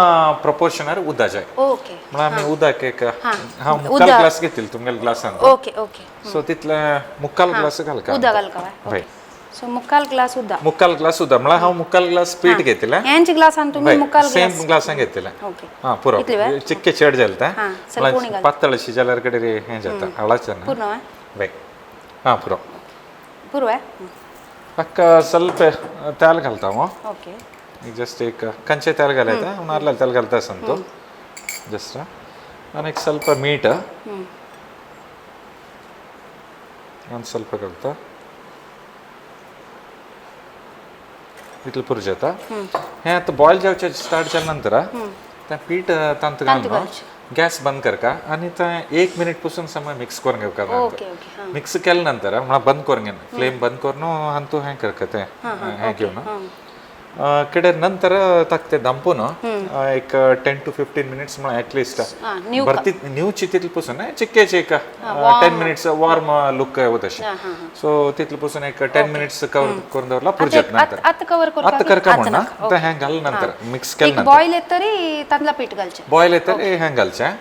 प्रपोर्शनार उदक जाय. ओके. म्हणल्यार आमी उदक एक हांव मुक्काल ग्लास घेतिल्ले तुमगेले ग्लासान. Okay okay. सो तितले मुक्काल ग्लास घालका उदक घालका. हय. सो मुक्काल ग्लास उदक. मुक्काल ग्लास उदक म्हळ्यार हांव मुक्काल ग्लास पीठ घेतिल्लें. हेंच ग्लासान तुमी मुक्काल सेम ग्लासान घेतिल्लें. ओके. हां, पुरो चिक्के चड जालें तें, म्हळ्यार पातळ अशी जाल्यार कडेन हें जाता, हाळाचें ना. पूर्ण हय. हां, पुरो पुरो. हाका ಸ್ವಲ್ಪ तेल घालता हांव. ओके. जस्ट एक कंचे तेल घालता, नारळ तेल घालता संतो जस्ट. आनी एक ಸ್ವಲ್ಪ मीठ ಒಂದು ಸ್ವಲ್ಪ घालता, इतलें पुरो जाता. हें आतां बॉयल जावचें स्टार्ट जाल्या नंतर तें पीठ तांत घालून गॅस बंद करका आनी तें एक मिनीट पसून समय मिक्स करून घेवका. मिक्स केल्या नंतर म्हळ्यार बंद करून घेवन फ्लेम बंद करून हातूंत हें करका तें हें घेवन कडेन नंतर ताका तें दामपून एक 10 to 15 minutes म्हळ्यार एटलिस्ट भरती न्यूची तितले पसून चिक्केचे एक 10 मिनिट्स वॉर्म लूक वता अशें. सो तितले पसून एक 10 मिनिट्स कवर करून दवरला पुरो जाता. नंतर आतां कवर आतां करका म्हण ना, तें हें घाल नंतर मिक्स केल्या नंतर बॉयल येत तरी तांदळा पीठ घालचें. बॉयल येत तरी हें घालचें,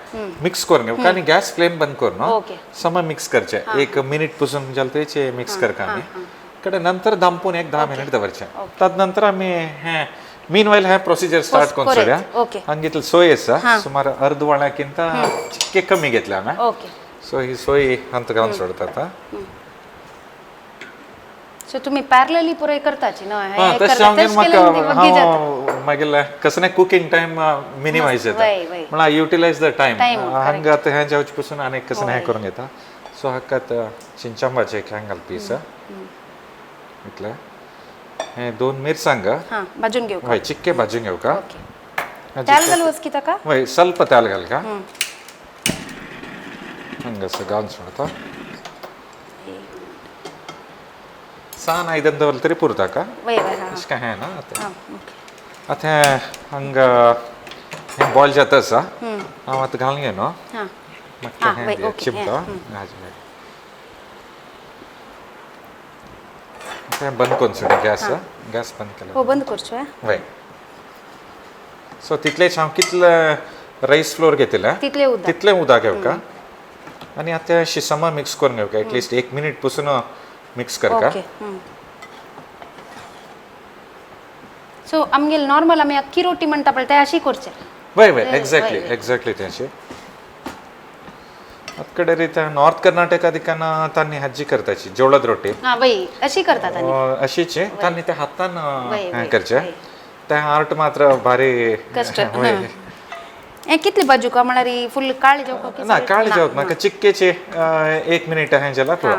मिक्स करून घेवका आनी गॅस फ्लेम बंद करून समा मिक्स करचें. एक मिनीट पसून जालें तरी मिक्स करका आमी. कडेन नंतर दामपून एक 10 मिनिट दवरचें. तद नंतर आमी हें मीन वायल हें प्रोसिजर स्टार्ट करून सोडया. हांगा सोय आसा सुमार अर्द वाळ्याकिंत चिक्के कमी घेतल्या हांवें. सो ही सोय हांत घालून सोडता आतां. सो तुमी पॅरलली पुराय करताची न्हय? हां, तशें हांव म्हाका हांव मागीर कसं नाही कुकिंग टायम मिनिमायज जाता, म्हळ्यार युटिलायज the time. हांगा आतां हें जावचे पसून आनी कसं हें करून घेता. सो हाका आतां चिंचांबाचें एक हें घालपी आसा इतलें. हें दोन मिरसांग भाजून घेवका. हय, चिक्के भाजून घेवका. तेल घालूस की ताका? हय, ಸ್ವಲ್ಪ तेल घालका. हांगासर घालून सोडता. सान आयदन दवरलें तरी पुरता का? अशें कांय हें ना आतां. आतां हांगा हें बॉयल जाता आसा, हांव आतां घालून घेना म्हाका हें चिमटो तें बंद करून सोड. गॅस गॅस बंद केलो. बंद करचो. हय. सो तितलेच हांव कितले रायस फ्लोर घेतिल्लें तितलें उदक तितलें उदक घेवका. आनी आतां अशी समा मिक्स करून घेवका, एटलिस्ट 1 मिनिट पसून मिक्स करका. ओके. सो आमगेले नॉर्मल आमी अक्की रोटी म्हणटा पळय ते अशी करचे. वय वय, एक्झॅक्टली एक्झॅक्टली तेंशी. ಅದ್ ರೀತಿ ನಾರ್ತ್ ಕರ್ನಾಟಕ ದಿಕ್ಕಾನ तांणी हाजी करताची ಜೋಳದ ರೊಟ್ಟಿ. हा वय अशी करतात आनी अशीच तांणी त्या हातान वय, हें वय, करचें. वय. तें आर्ट मात्र भारी. कश्ट. वय. हें कितली बाजू का म्हळ्यार फुल काळी जावपाक? ना, काळी जावत नाका, चिक्केचे 1 मिनिट हें जाल्यार पुरो.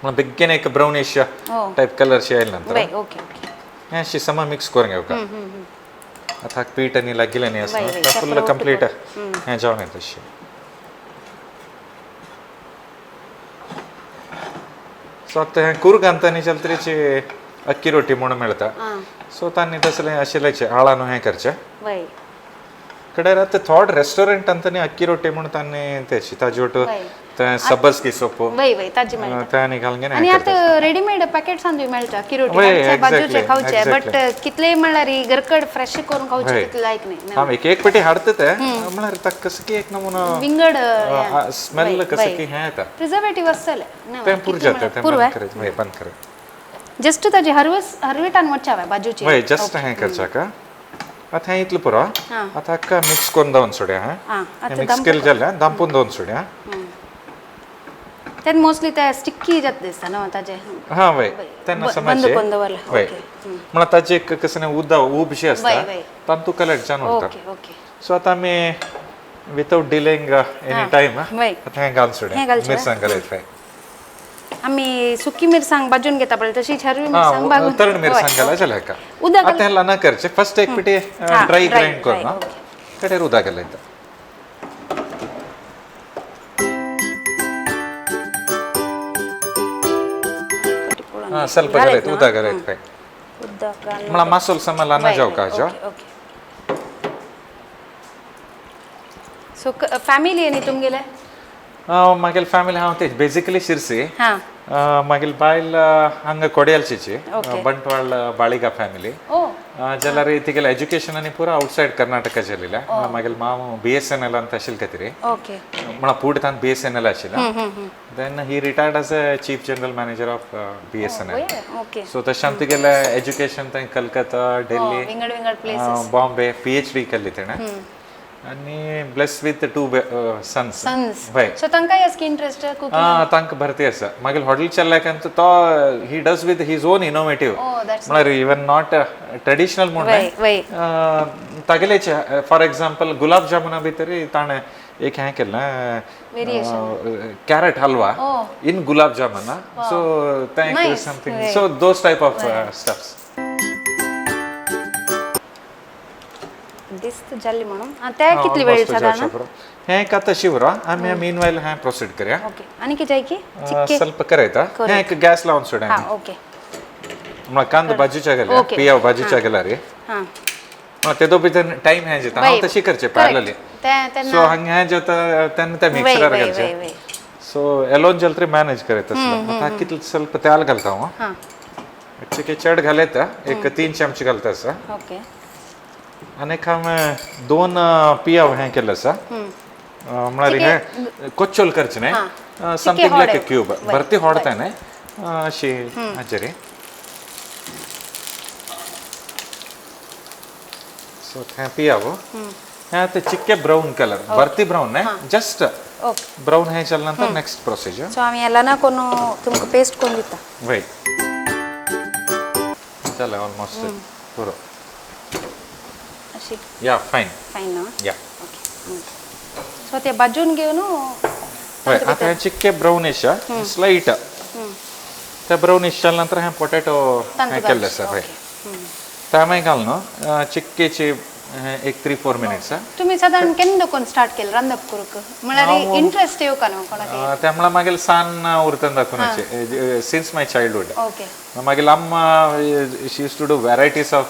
म्हणून बेगीन एक ब्राउनिश टायप कलर शे आयले नंतर वय, ओके ओके. हें अशी समा मिक्स करून घेवका. आतां पीठ आनी लागिल्लें न्ही वय, वय, आसा फुल कंप्लीट हें जावन येता अशें. सो आतां हें कूर्ग अंतानी चलतरीची अक्की रोटी म्हणून मेळटा. सो तांणी तसलें अशें लायचें आळान हें करचें. वय. कडेर आतां थोड रेस्टॉरंट अंतानी अक्की रोटी म्हणून तांणी तेची ताजी ಒಟ್ಟು वय. ते सबस्की सोपो वय वय, ताजी मेळटा. ते आनी घालून आनी हें करता. आतां रेडीमेड पॅकेट्सान मेळटा अक्की रोटी. वय, हाडचे, बाजूचे exactly, खावचे, बट exactly. कितलेय म्हळ्यार घरकड फ्रेश करून खावचे वय. तितले लायक न्ही. हांव एक एक पेटी हाडटा ते, म्हळ्यार ताका कसं की एक नमुनो विंगड स्मेल कसं की हें येता. प्रिझर्वेटिव्ह आसतलें. तें पुरो जाता, तें पुरो. बंद करायचें. वय, बंद कर. जस्ट ताजी हरवस हरविटान वच्चावे बाजूची. वय, जस्ट हें करचाक. आतां हें इतलें पुरो. आतां हाका मिक्स करून दवरून सोड्या. आं, हें आतां मिक्स केलें जाल्यार दामपून दवरून सोड्या. तेन्ना मोस्टली ते स्टिक्की जाता दिसता न्हू ताजे. हां वय, तेन्ना बंद समाजचे करून दवरलें. वय. ओके. म्हणल्यार ताजे एक कसं न्ही उदक ऊब शी आसता वय, वय. तातूंत कलेक्ट जावन उरता. Okay okay. सो आतां आमी विथआउट डिलेइंग एनी टायम वय. आतां हें घालून सोड्या. हें घालचें. मिरसांग घालयत. वय. आमी सुकी मिरसांग भाजून घेता पळय तशीच हरवी मिरसांग हां, भाजून. तरण मिरसांग घाला जाल्यार हाका. उदक आतां हें ल्हान करचें फर्स्ट एक पिटी हां, ड्राय dry, grind dry, करून ओके. कडेर उदक घालयता. हां, ಸ್ವಲ್ಪ घालयत उदक घालयत. वय. उदक घालून म्हणल्यार मासोल समा ल्हान जावका हाजो. Okay okay. सो फॅमिली न्ही तुमगेले? मागील फॅमिली हांव तेच बेजिकली शिरसी. हां. मागील बायल हांगा कोडियालचीची, ओके. बंटवाळ बाळिगा फॅमिली. ओ. जाल्यार तिगेले एज्युकेशन आनी पुरा आउटसायड कर्नाटका जालेलें. मागील माव BSNL ಅಂತ आशिल्लें खातीर. ओके. म्हणल्यार पुढे तान BSNL आशिल्लें. Then he retired as a chief general manager of BSNL. Okay. So तशें तिगेलें एज्युकेशन थंय कलकत्ता, दिल्ली, विंगड विंगड प्लेसीस. बॉम्बे PhD केल्ली तेणें. आनी ब्लेस विथ 2 सन्स. सन्स. वय. सो तांकांय असकी इंट्रस्ट कुकिंग? हां, तांकां भरती आसा. मागीर हॉटेल चल्ल्याक तो he does with his own innovative. Oh, that's म्हळ्यार इवन not traditional म्हूण वय वय. तागेलेच फॉर एक्झाम्पल गुलाब जामुना भितर ताणें एक हें केल्लें carrot halwa in gulab jamun. So thank you something. So those type of stuffs. दिस्त जाल्ली म्हणून ते कितली वेळ साधारण? हें एक आतां शिवरा आमी मीन वायल हें प्रोसीड करया. ओके. आनी कितें जाय की चिक्के ಸ್ವಲ್ಪ करयता. हें एक गॅस लावन सोड्या. हां, ओके. म्हळ्यार कांदो भाजूच्या गेल्या पियाव भाजूच्या गेल्या रे. हां, म्हळ्यार तेदो भितर टायम हें जाता. हांव तशी करचें पॅरलली. सो हांगा हें जाता तेन्ना त्या मिक्सरार घालचें. सो एलोन जाल्यार तरी मॅनेज करयता आसलो. आतां कितलें ಸ್ವಲ್ಪ तेल घालता हांव. चिके चड घालयता, एक 3 चमचे घालता आसा. ओके. आनी एक हांवें 2 पियाव हें केल्लें आसा. म्हळ्यार हें कोच्चोल करचें न्हय, समथींग लायक अ क्यूब, भरती होडता न्हय अशी हाजेर. सो हें पियाव हें आतां चिक्के ब्राउन कलर, भरती ब्राउन न्हय, जस्ट ब्राउन हें जालें नंतर नेक्स्ट प्रोसिजर. सो आमी एलाना कोन्न तुमकां पेस्ट करून दिता. वय, जालें ऑलमोस्ट पुरो. अशी या फायन. फायन न्हू? या. ओके. सो ते भाजून घेवन वय, आतां हें चिक्के ब्राउनिश स्लायट ते ब्राउनिश जाले नंतर हें पोटेटो हें केल्लें आसा. वय, तें मागीर घालून चिक्केची एक 3-4 मिनिट्स. तुमी सादारण केन्ना कोण स्टार्ट केलें रांदप करूंक? म्हळ्यार इंट्रस्ट येवका न्हू कोणाक? ते म्हळ्यार मागीर सान उरतना दाखोवन सिन्स my childhood. Okay. मागीर अम्मा she use to do varieties of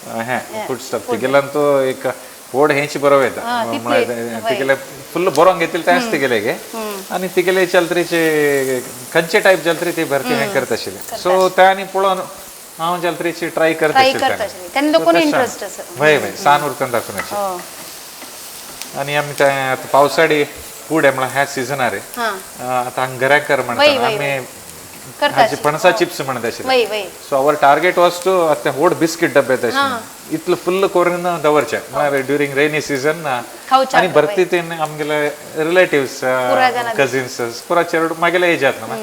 हें फूड स्टफ. तिगेल्यान तो एक व्हड हेंच बरोवं येता, म्हळ्यार तिगेले फुल्ल बरोवंक घेतिल्लें तेंच तिगेले गे. आनी तिगेले चलतरीचे खंयचे टायप जालें तरी ती भरती हें करता आशिल्लें. सो तें आनी पळोवन हांव जालें तरी ट्राय करता आशिल्लें. तेन्ना कोण इंट्रस्ट आसा? वय वय, सान उरतना दाखोवन. आनी आमी तें आतां पावसाळी पुडे म्हळ्यार ह्या सिजनार आतां हांगा घराकर म्हणटा आमी हाचे पणसा चिप्स म्हणत आशिल्ले. वय वय. So our target was to आतां व्हड बिस्कीट डब्बे येता आशिल्ले इतलो फुल्ल करून दवरचे म्हळ्यार ड्युरींग रेनी सिजन. खावच्या. आनी भरती ते आमगेले रिलेटिव्स, कझिन्स पुरा चेरडू मागेले एज जाता,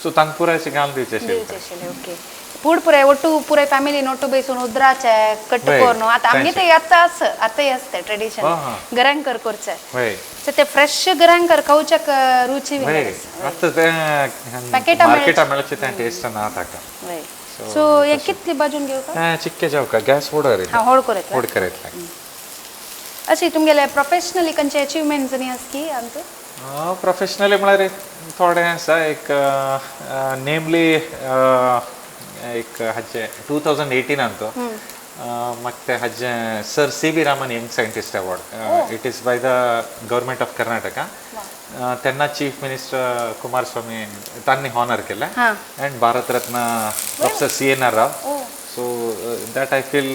सो तांकां पुरायचे घालून दिवचे आशिल्ले. ओके, पूड पुराय ಒಟ್ಟು ಪೂರ ಫ್ಯಾಮಿಲಿ ಒಟ್ಟು ಬೇಸುन उद्राचे कट्ट वय, करून आता आमगे ते आता आस आतांय आसता ट्रेडिशन घरांकर करचे. वय. सो ते फ्रेश घरांकर खावच्याक रुची. वय, आतां तें पॅकेटां मार्केटा मेळचे तें टेस्ट ना ताका. वय, सो हे कितली बाजून घेऊ का? चिक्के जावका गॅस होड. हा, होड करत. होड करतले. अशी तुमगेले प्रोफेशनली खंयचे अचिवमेंट्स न्ही आस की आमचे? प्रोफेशनली म्हळ्यार थोडे आसा. एक नेमली एक हाचे 2018 तो म्हाका ते हाजे Sir C V Raman young scientist award. It is by the government of Karnataka. तेन्ना चीफ मिनिस्टर कुमारस्वामी तांणी हॉनर केलें and Bharat Ratna professor C N R Rao. So that I feel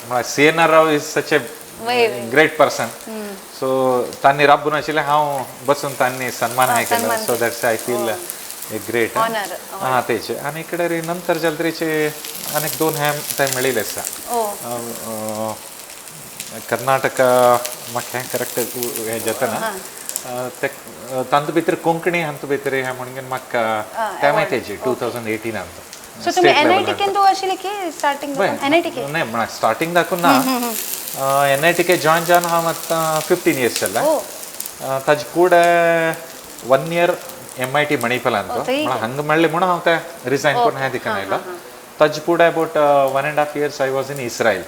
म्हळ्यार C N R Rao is such a great person. So तांणी राबून आशिल्लें हांव बसून तांणी सन्मान हें केलो. So that's I feel a great honour. हां, तेचे. आनी इकडे नंतर जालें तरीचे आनीक दोन हें ते मेळिल्ले आसा. कर्नाटक म्हाका हें करेक्ट हें जाता ना ते तांतू भितर कोंकणी हातूं भितर हें म्हणून म्हाका ते माहिती 2018. सो तुमी एन I T केंदू आशिल्ले की starting N I T K? नाही, म्हळ्यार स्टार्टिंग दाखून ना. N I T K join जावन हांव आतां 15 इयर्स जाले. ताजे फुडें 1 year M I T मणिपालान म्हळ्यार हांगा मेळ्ळें म्हणून हांव तें रिजायन करून हें दिकान आयलो. ताजे फुडें about 1.5 years I was in Israel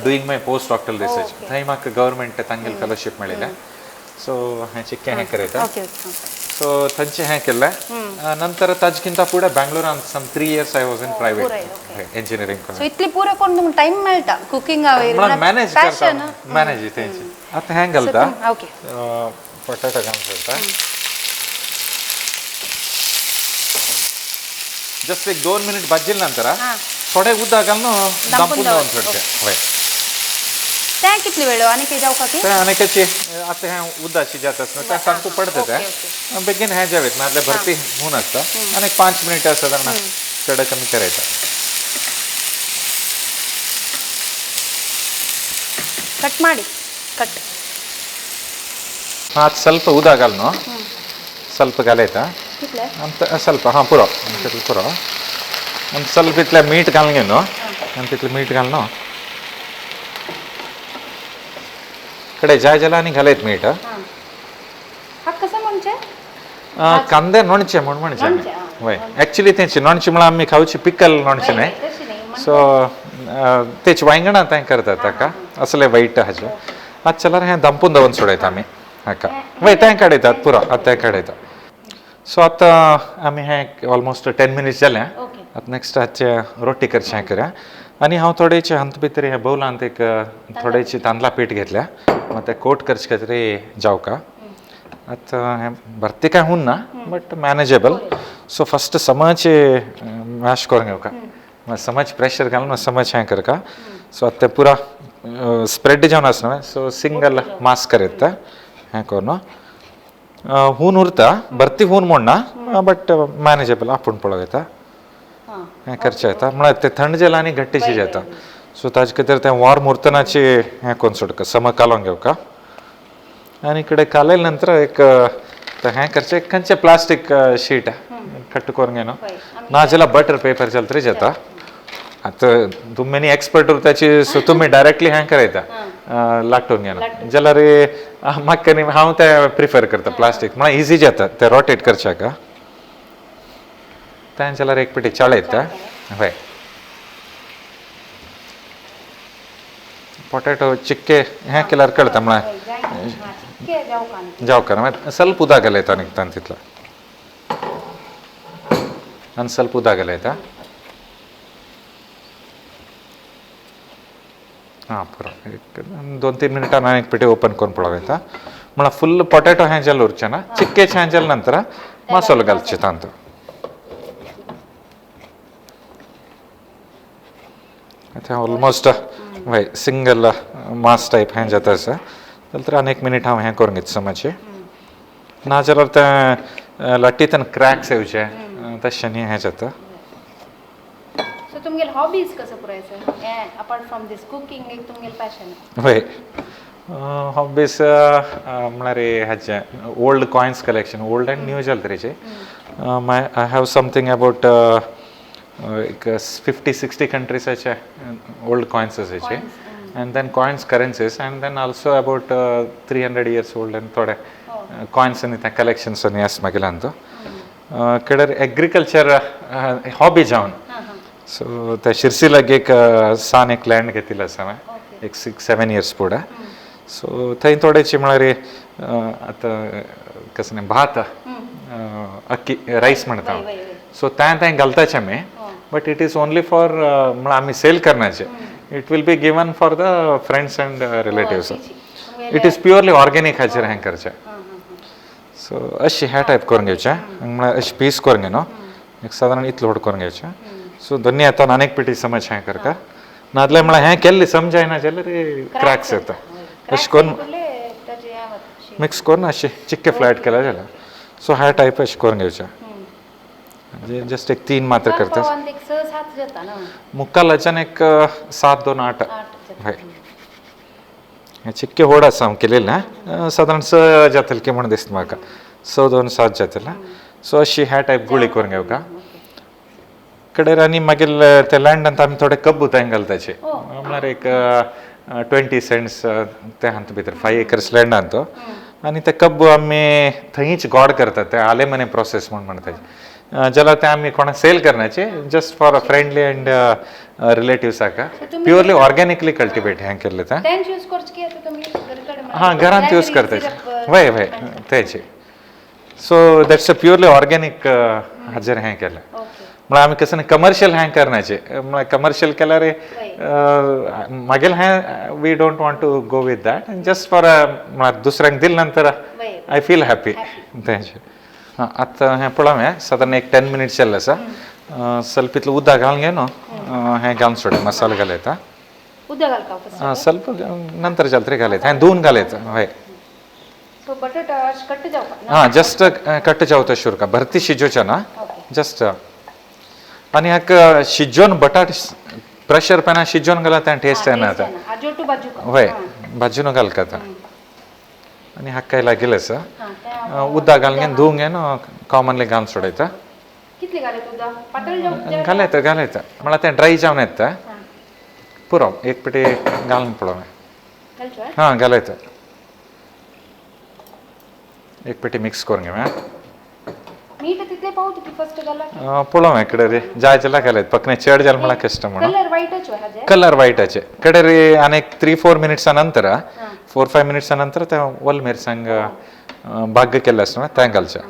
doing my post doctoral research. थंय म्हाका गव्हर्मेंट तांगेले फेलोशीप मेळिल्लें. सो हें चिक्कें हें करयता. सो थंयचें हें केल्लें. नंतर ताजे फुडें बँगलोरान some 3 years I was in private engineering. So इतली पुरो करून तुमकां टायम मेळटा कुकिंगा? म्हळ्यार मॅनेज करता, मॅनेज तेंचे. आतां हें घालता. ओके, पटाटो घालून सोडटा जस्ट एक 2 मिनिट भाजिल्ले नंतर थोडे उदक घालून दामपून दवरून सोडचें. वय. तें कितले वेळ आनी कितें जावका की तें आनी आतां हें उदक जाता आसता तें सामकें पडटा तें बेगीन हें जावेत नाजाल्यार भरती हून आसता. आनी 5 मिनटां सादारण चड कमी करायता. कट ಮಾಡಿ ಕಟ್. हां, ಸ್ವಲ್ಪ उदक घालून ಸ್ವಲ್ಪ घालयता आनी ಸ್ವಲ್ಪ. हां, पुरो तितलें पुरो. आनी ಸ್ವಲ್ಪ इतलें मीठ घालून घेवन आनी तितलें मीठ घालून कडेन जाय जाल्यार आनी घालयत मीठ. कसं म्हणजे कांदे नोणचें म्हूण म्हणचें. वय, एक्चुली तेंचे नोणचें म्हळ्यार आमी खावची पिकल नोणचें न्हय. सो तेच वांयगणां तें करतात ताका असले वायट हाजे. आतां जाल्यार हें दामपून दवरून सोडयता आमी हाका. वय, तें काडयतात पुरो. आतां तें काडयता. सो आतां आमी हें ऑलमोस्ट 10 मिनिट्स जालें. आतां नेक्स्ट हाचे रोटी करचें हें करया. आनी हांव थोडेचे हातूंत भितर हे बौलांत एक थोडेची तांदळा पीठ घेतल्या मागीर तें कोट करचे खातीर जावका. आतां हें भरती काय हून ना बट मॅनेजेबल. सो फस्ट समाचे मॅश करून घेवका, मागीर समज प्रेशर घालून समज हें करका. सो आतां तें पुरा स्प्रेड जावन आसना. सो सिंगल मास करयता हें करून हून उरता भरती हून म्हूण ना बट मॅनेजेबल आपूण पळोवं येता हें करचें येता. म्हळ्यार तें थंड जालें आनी घट्टीशी जाता. सो ताजे खातीर तें वॉर्म उरतनाची हें करून सोडका सम कालोवन घेवका. आनी इकडे कालयले नंतर एक हें करचें खंयचें प्लास्टीक शीट कट करून घेवन ना जाल्यार बटर पेपर जाल्यार तरी जाता. आतां तुमी एक्सपर्ट उरताची सो तुमी डायरेक्टली हें करयता लाटून घेवन जाल्यार म्हाका न्ही हांव तें प्रिफर करता प्लास्टीक म्हळ्यार इजी जाता तें रोटेट करच्याक. तें जाल्यार एक पेटी चाळयता. हय, पॉटेटो चिक्के हें केल्यार कळटा म्हळ्यार जावका मागीर ಸ್ವಲ್ಪ उदक घालयता आनी तातूंत तितलो आनी ಸ್ವಲ್ಪ उदक घालयता. हां, पुरो एक 2-3 मिनटां हांवें एक पेटी ओपन करून पळोवं येता. म्हळ्यार फुल्ल पॉटेटो हें जालें उरचें ना चिक्केच हें जालें नंतर मसालो घालचे तातूंत. आतां ऑलमोस्ट वय सिंगल मास टायप हें जाता आसा जाल्यार आनी 1 मिनीट हांव हें करून घेता समाचे. ना जाल्यार तें लाटींतल्यान क्रॅक्स येवचे तशें न्ही हें जाता. सो तुमगेले हॉबीज कसो पुराय सर हें अपार्ट फ्रॉम these cooking एक तुमगेले पॅशन? हय, हॉबीज म्हळ्यार हाजें old coins collection, old and new जाले तरेचे. I have something about एक 50-60 कंट्रीसाचे ओल्ड कॉयन्स आसाचे, and then coins currencies, and then also about 300 years old आनी थोडे कॉयन्स आनी ते कलेक्शन्स आनी आसा मागीर तो कडेर एग्रीकल्चर हॉबी जावन. सो ते शिरसी लागीं एक सान एक लँड घेतिल्लो आसा हांवें एक 6-7 इयर्स फुडें. सो थंय थोडेशी म्हळ्यार आतां कसलें भात अक्की रायस म्हणटा, सो तें थंय घालताचे आमी, but it is only for म्हळ्यार आमी sale करनाचे, it will be given for the friends and relatives. It is purely organic हाचेर हें करचें. सो अशी ह्या टायप करून घेवचें, म्हळ्यार अशें पीस करून घेवन एक सादारण इतलो व्हड करून घेवचें. सो दोन्ही आतां आनी एक पिटी समज हें करता, नाजाल्यार म्हळ्यार हें केल्लें समजायना जाल्यार क्रॅक्स येता. अशें करून मिक्स करून अशें चिक्के फ्लॅट केल्यार जाल्यार. सो ह्या टायप अशें करून घेवचें, जस्ट एक 3 मात्र करता. मुक्कालाच्यान एक 7, 2, 8. हय, हें चिक्के व्हड आसा हांव केलेलें, सादारण 6 जातलें की म्हूण दिसता म्हाका, 6, 2, 7 जातलें. सो अशी ह्या टायप गुळी करून घेवका कडेर. आनी मागीर ते लँडांत आमी थोडे कब्बू थंय घालताचे, म्हळ्यार एक 20 सेंट्स ते हांत भितर 5 एकर्स लँडांत तो. आनी ते कब्बू आमी थंयच गोड करतात, ते आलेमने प्रोसेस म्हूण म्हणटाचे, जाल्यार ते आमी कोणाक सेल करनाचे, just for a friendly and रिलेटिव्साक, purely organically cultivate हें केल्लें तें. हां, घरांत यूज करताचे, वय वय तेचे. So that's a purely organic हाजेर हें केलें. म्हळ्यार आमी कसं कमर्शियल हें करनाचे, म्हळ्यार कमर्शियल केल्यार मागीर हें we don't want to go with that, just for म्हळ्यार दुसऱ्यांक दिले नंतर I feel happy तेंचे. हां, आतां हें पळोवं, हें सादारण एक 10 मिनिट्स जाल्लें आसा. ಸ್ವಲ್ಪ इतलें उदक घालून घेवन हें घालून सोड मसालो घालयता. ಸ್ವಲ್ಪ नंतर जालें तरी घालयता, हें धुवन घालयता. हय, हां, जस्ट कट जावं तशें उरका, भरती शिजोवचें ना जस्ट. आनी हाका शिजोवन बटाट प्रेशर पॅनार शिजोवन घाल्यार तें टेस्ट येना आतां. हय, भाजून घालता आतां. आनी हाका लागिल्लें आसा उदक घालून घेवन धुवन घेवन कॉमनली घालून सोडयता. घालयता घालयता म्हळ्यार तें ड्राय जावन येता पुरो, एक पेटी घालून पळोवया. हां, घालयता, एक पेटी मिक्स करून घेवया पळोवया. कडेर जाय जाल्यार घालयत, पकने चड जालें म्हळ्यार कश्ट म्हणून कलर वायटाचे कडेर. आनी एक 3-4 मिनिट्सा नंतर, 4-5 मिनिट्सा नंतर तें ओल मिरसांग बाग्ग केल्लें आसता तें घालचें.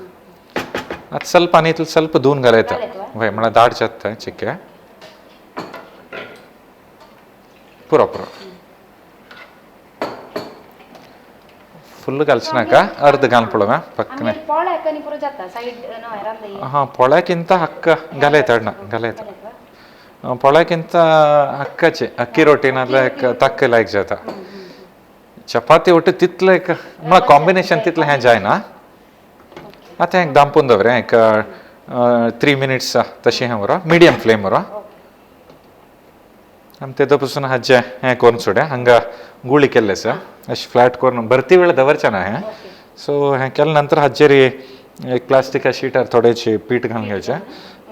आतां ಸ್ವಲ್ಪ आनी इतलें ಸ್ವಲ್ಪ धुवन घालयता. हय, म्हळ्यार दाट जाता चिक्के पुरो पुरो. फुल्ल घालचें नाका, अर्द घालून पळोवया पक्कने. हां, पोळ्याकिंत हक्क घालयता, ना घालयता पोळ्याकिंत हक्काचे अक्की रोटी नाजाल्यार एक तक्क लायक जाता. चपाती ಒಟ್ಟು तितलें एक म्हळ्यार कॉम्बिनेशन तितलें हें जायना. आतां एक दामपून दवर एक 3 मिनिट्स तशें हें उरो, मिडियम फ्लेम उरो. आमी तेदो पसून हाजें हें करून सोड्या. हांगा गुळी केल्लें आसा अशें फ्लॅट करून भरती वेळ दवरचें ना हें. सो हें केले नंतर हाजेर एक प्लास्टिका शिटार थोडेशें पीठ घालून घेवचें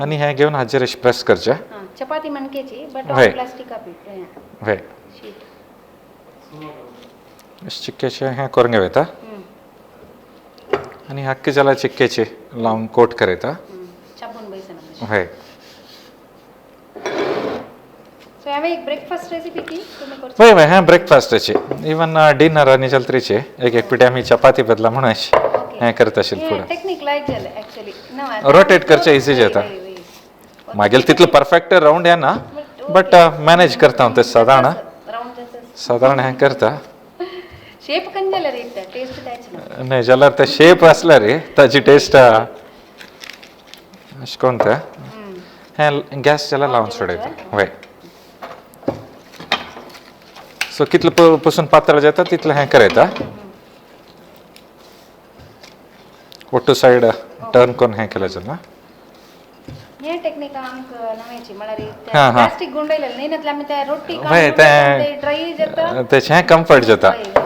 आनी हें घेवन हाजेर अशें प्रेस करचें. हय हय, अशें चिक्केचें हें करून घेवं. आनी हक्क जाल्यार चिक्केचे लावन कोट करयता. हय, हय हय, हें ब्रेकफास्टाचे इवन डिनर आनी जाल्यार तरीचे एक एक पिठी आमी चपाती बदला म्हणून अशें हें करता आशिल्लें फुडें. रोटेट करचें इजी जाता, मागीर तितलें परफेक्ट रावंड येना, बट मॅनेज करता हांव तें सादारण सादारण हें करता. नाही जाल्यार ते शेप आसल्यार रे ताची टेस्ट अशें करून तें हें गॅस जाल्यार लावन सोडयता. हय, सो कितलें पसून पातळ जाता तितलें हें करयता. ಒಟ್ಟು ಸೈಡ್ ಟರ್ನ್ करून हें केलें जाल्यार. हे टेक्निक आमकां नवेची म्हळ्यार हा, हा. प्लास्टीक गुंडयलें न्ही नातल्यार आमी ते रोटी हय, काडून ड्राय जाता. तेचें हें कम्फर्ट जाता. हय, हय.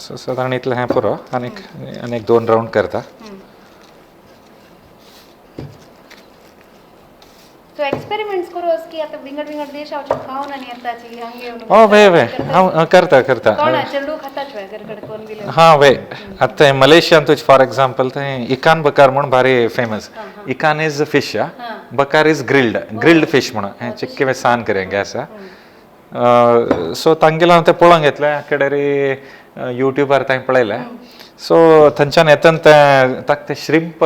सो सादारण इतलें हें पुरो. आनीक आनीक दोन रावंड करता. सो एक्सपेरिमेंट्स करूस की आता विंगड विंगड देशावचे खावन आनी येताची हांगा येवन. हो वे वे हांव करता करता. कोणा चेडू खाताच वे घरकडे कोण दिले. हां वे आतां मलेशियान तुज फॉर एग्जाम्पल थंय इकान बकार म्हूण भारी famous. Ikan is fish, bakar is grilled, grilled fish म्हणून हें चिक्के सान करे गॅस. सो तांगेलो हांव तें पळोवंक घेतलें कडेरी युट्यूबार तांणी पळयलें. सो थंयच्यान येतना तें ताका तें श्रिम्प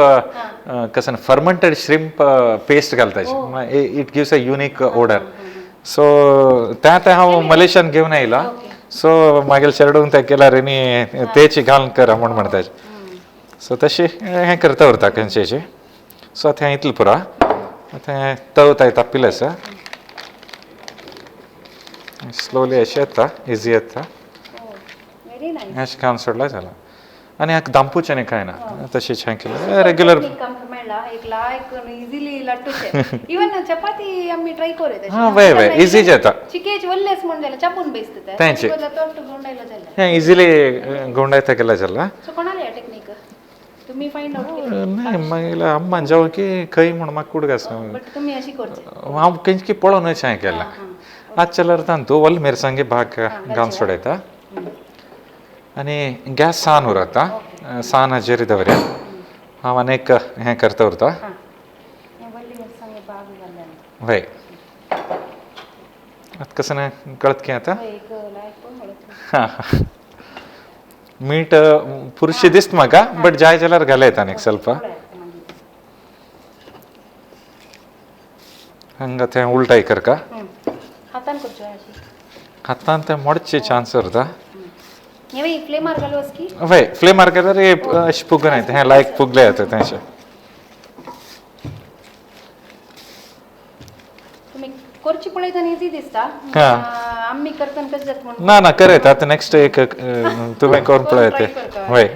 कसं फर्मंटेड श्रिम्प पेस्ट घालताचे, it gives a unique odour. So तें तें हांव मलेशियान घेवन आयला. सो मागीर चेडूंक तें केल्यार न्ही तेच घालून करा म्हूण म्हणटाचे. सो तशें हें करता उरता खंयचें. सो आतां हें इतलें पुरो. आतां हें तव ताय तापिल्लें आसा, स्लोली अशें येता, इजी येता. Very nice. अशें घालून सोडल्यार जाला. आनी हाका दामपूचें न्ही कांय ना, तशेंच हें केलें रेगुलर. आमकां मेळ्ळा एक लायक इजिली लाटूचें. इवन चपाती आमी ट्राय करूं. हां वय वय इजी जाता. चिकेच वल्लेस म्हण जाल्यार चापून बेसता तें. तेंचे. तोट गुंडायलो जाल्यार. हें इजिली गुंडायता केलें जाल्यार. सो कोणाले ह्या टेक्नीक तुम्ही फायंड आउट केली? नाही मागीर अम्मान जावं की खंय म्हूण म्हाका कुडक आसा. बट तुमी अशी करचे. हांव खंयची पळोवनच हें केलां. आज जाल्यार तांतू वल मिरसांगे भाग घालून सोडयता आनी गॅस सान उरता, सान हाजेर दवरया. हांव आनी एक हें करता उरता. वय आतां कसं ना कळत की आतां. हां मीठ पुरशी दिसता म्हाका, बट जाय जाल्यार घालयता आनीक ಸ್ವಲ್ಪ. हांगा तें उलटाय करका. हातान करचो अशी. हातान तें मोडचे चान्स उरता. फ्लेमार घालूस की? वय फ्लेमार घाल्यार अशें पुगून येता, हें लायक पुगले येता तेंशें. तुमी करची पळयतना इजी दिसता, आमी करतना कशें जाता म्हणून. ना ना करयता आतां नेक्स्ट एक तुवें करून पळयता. वय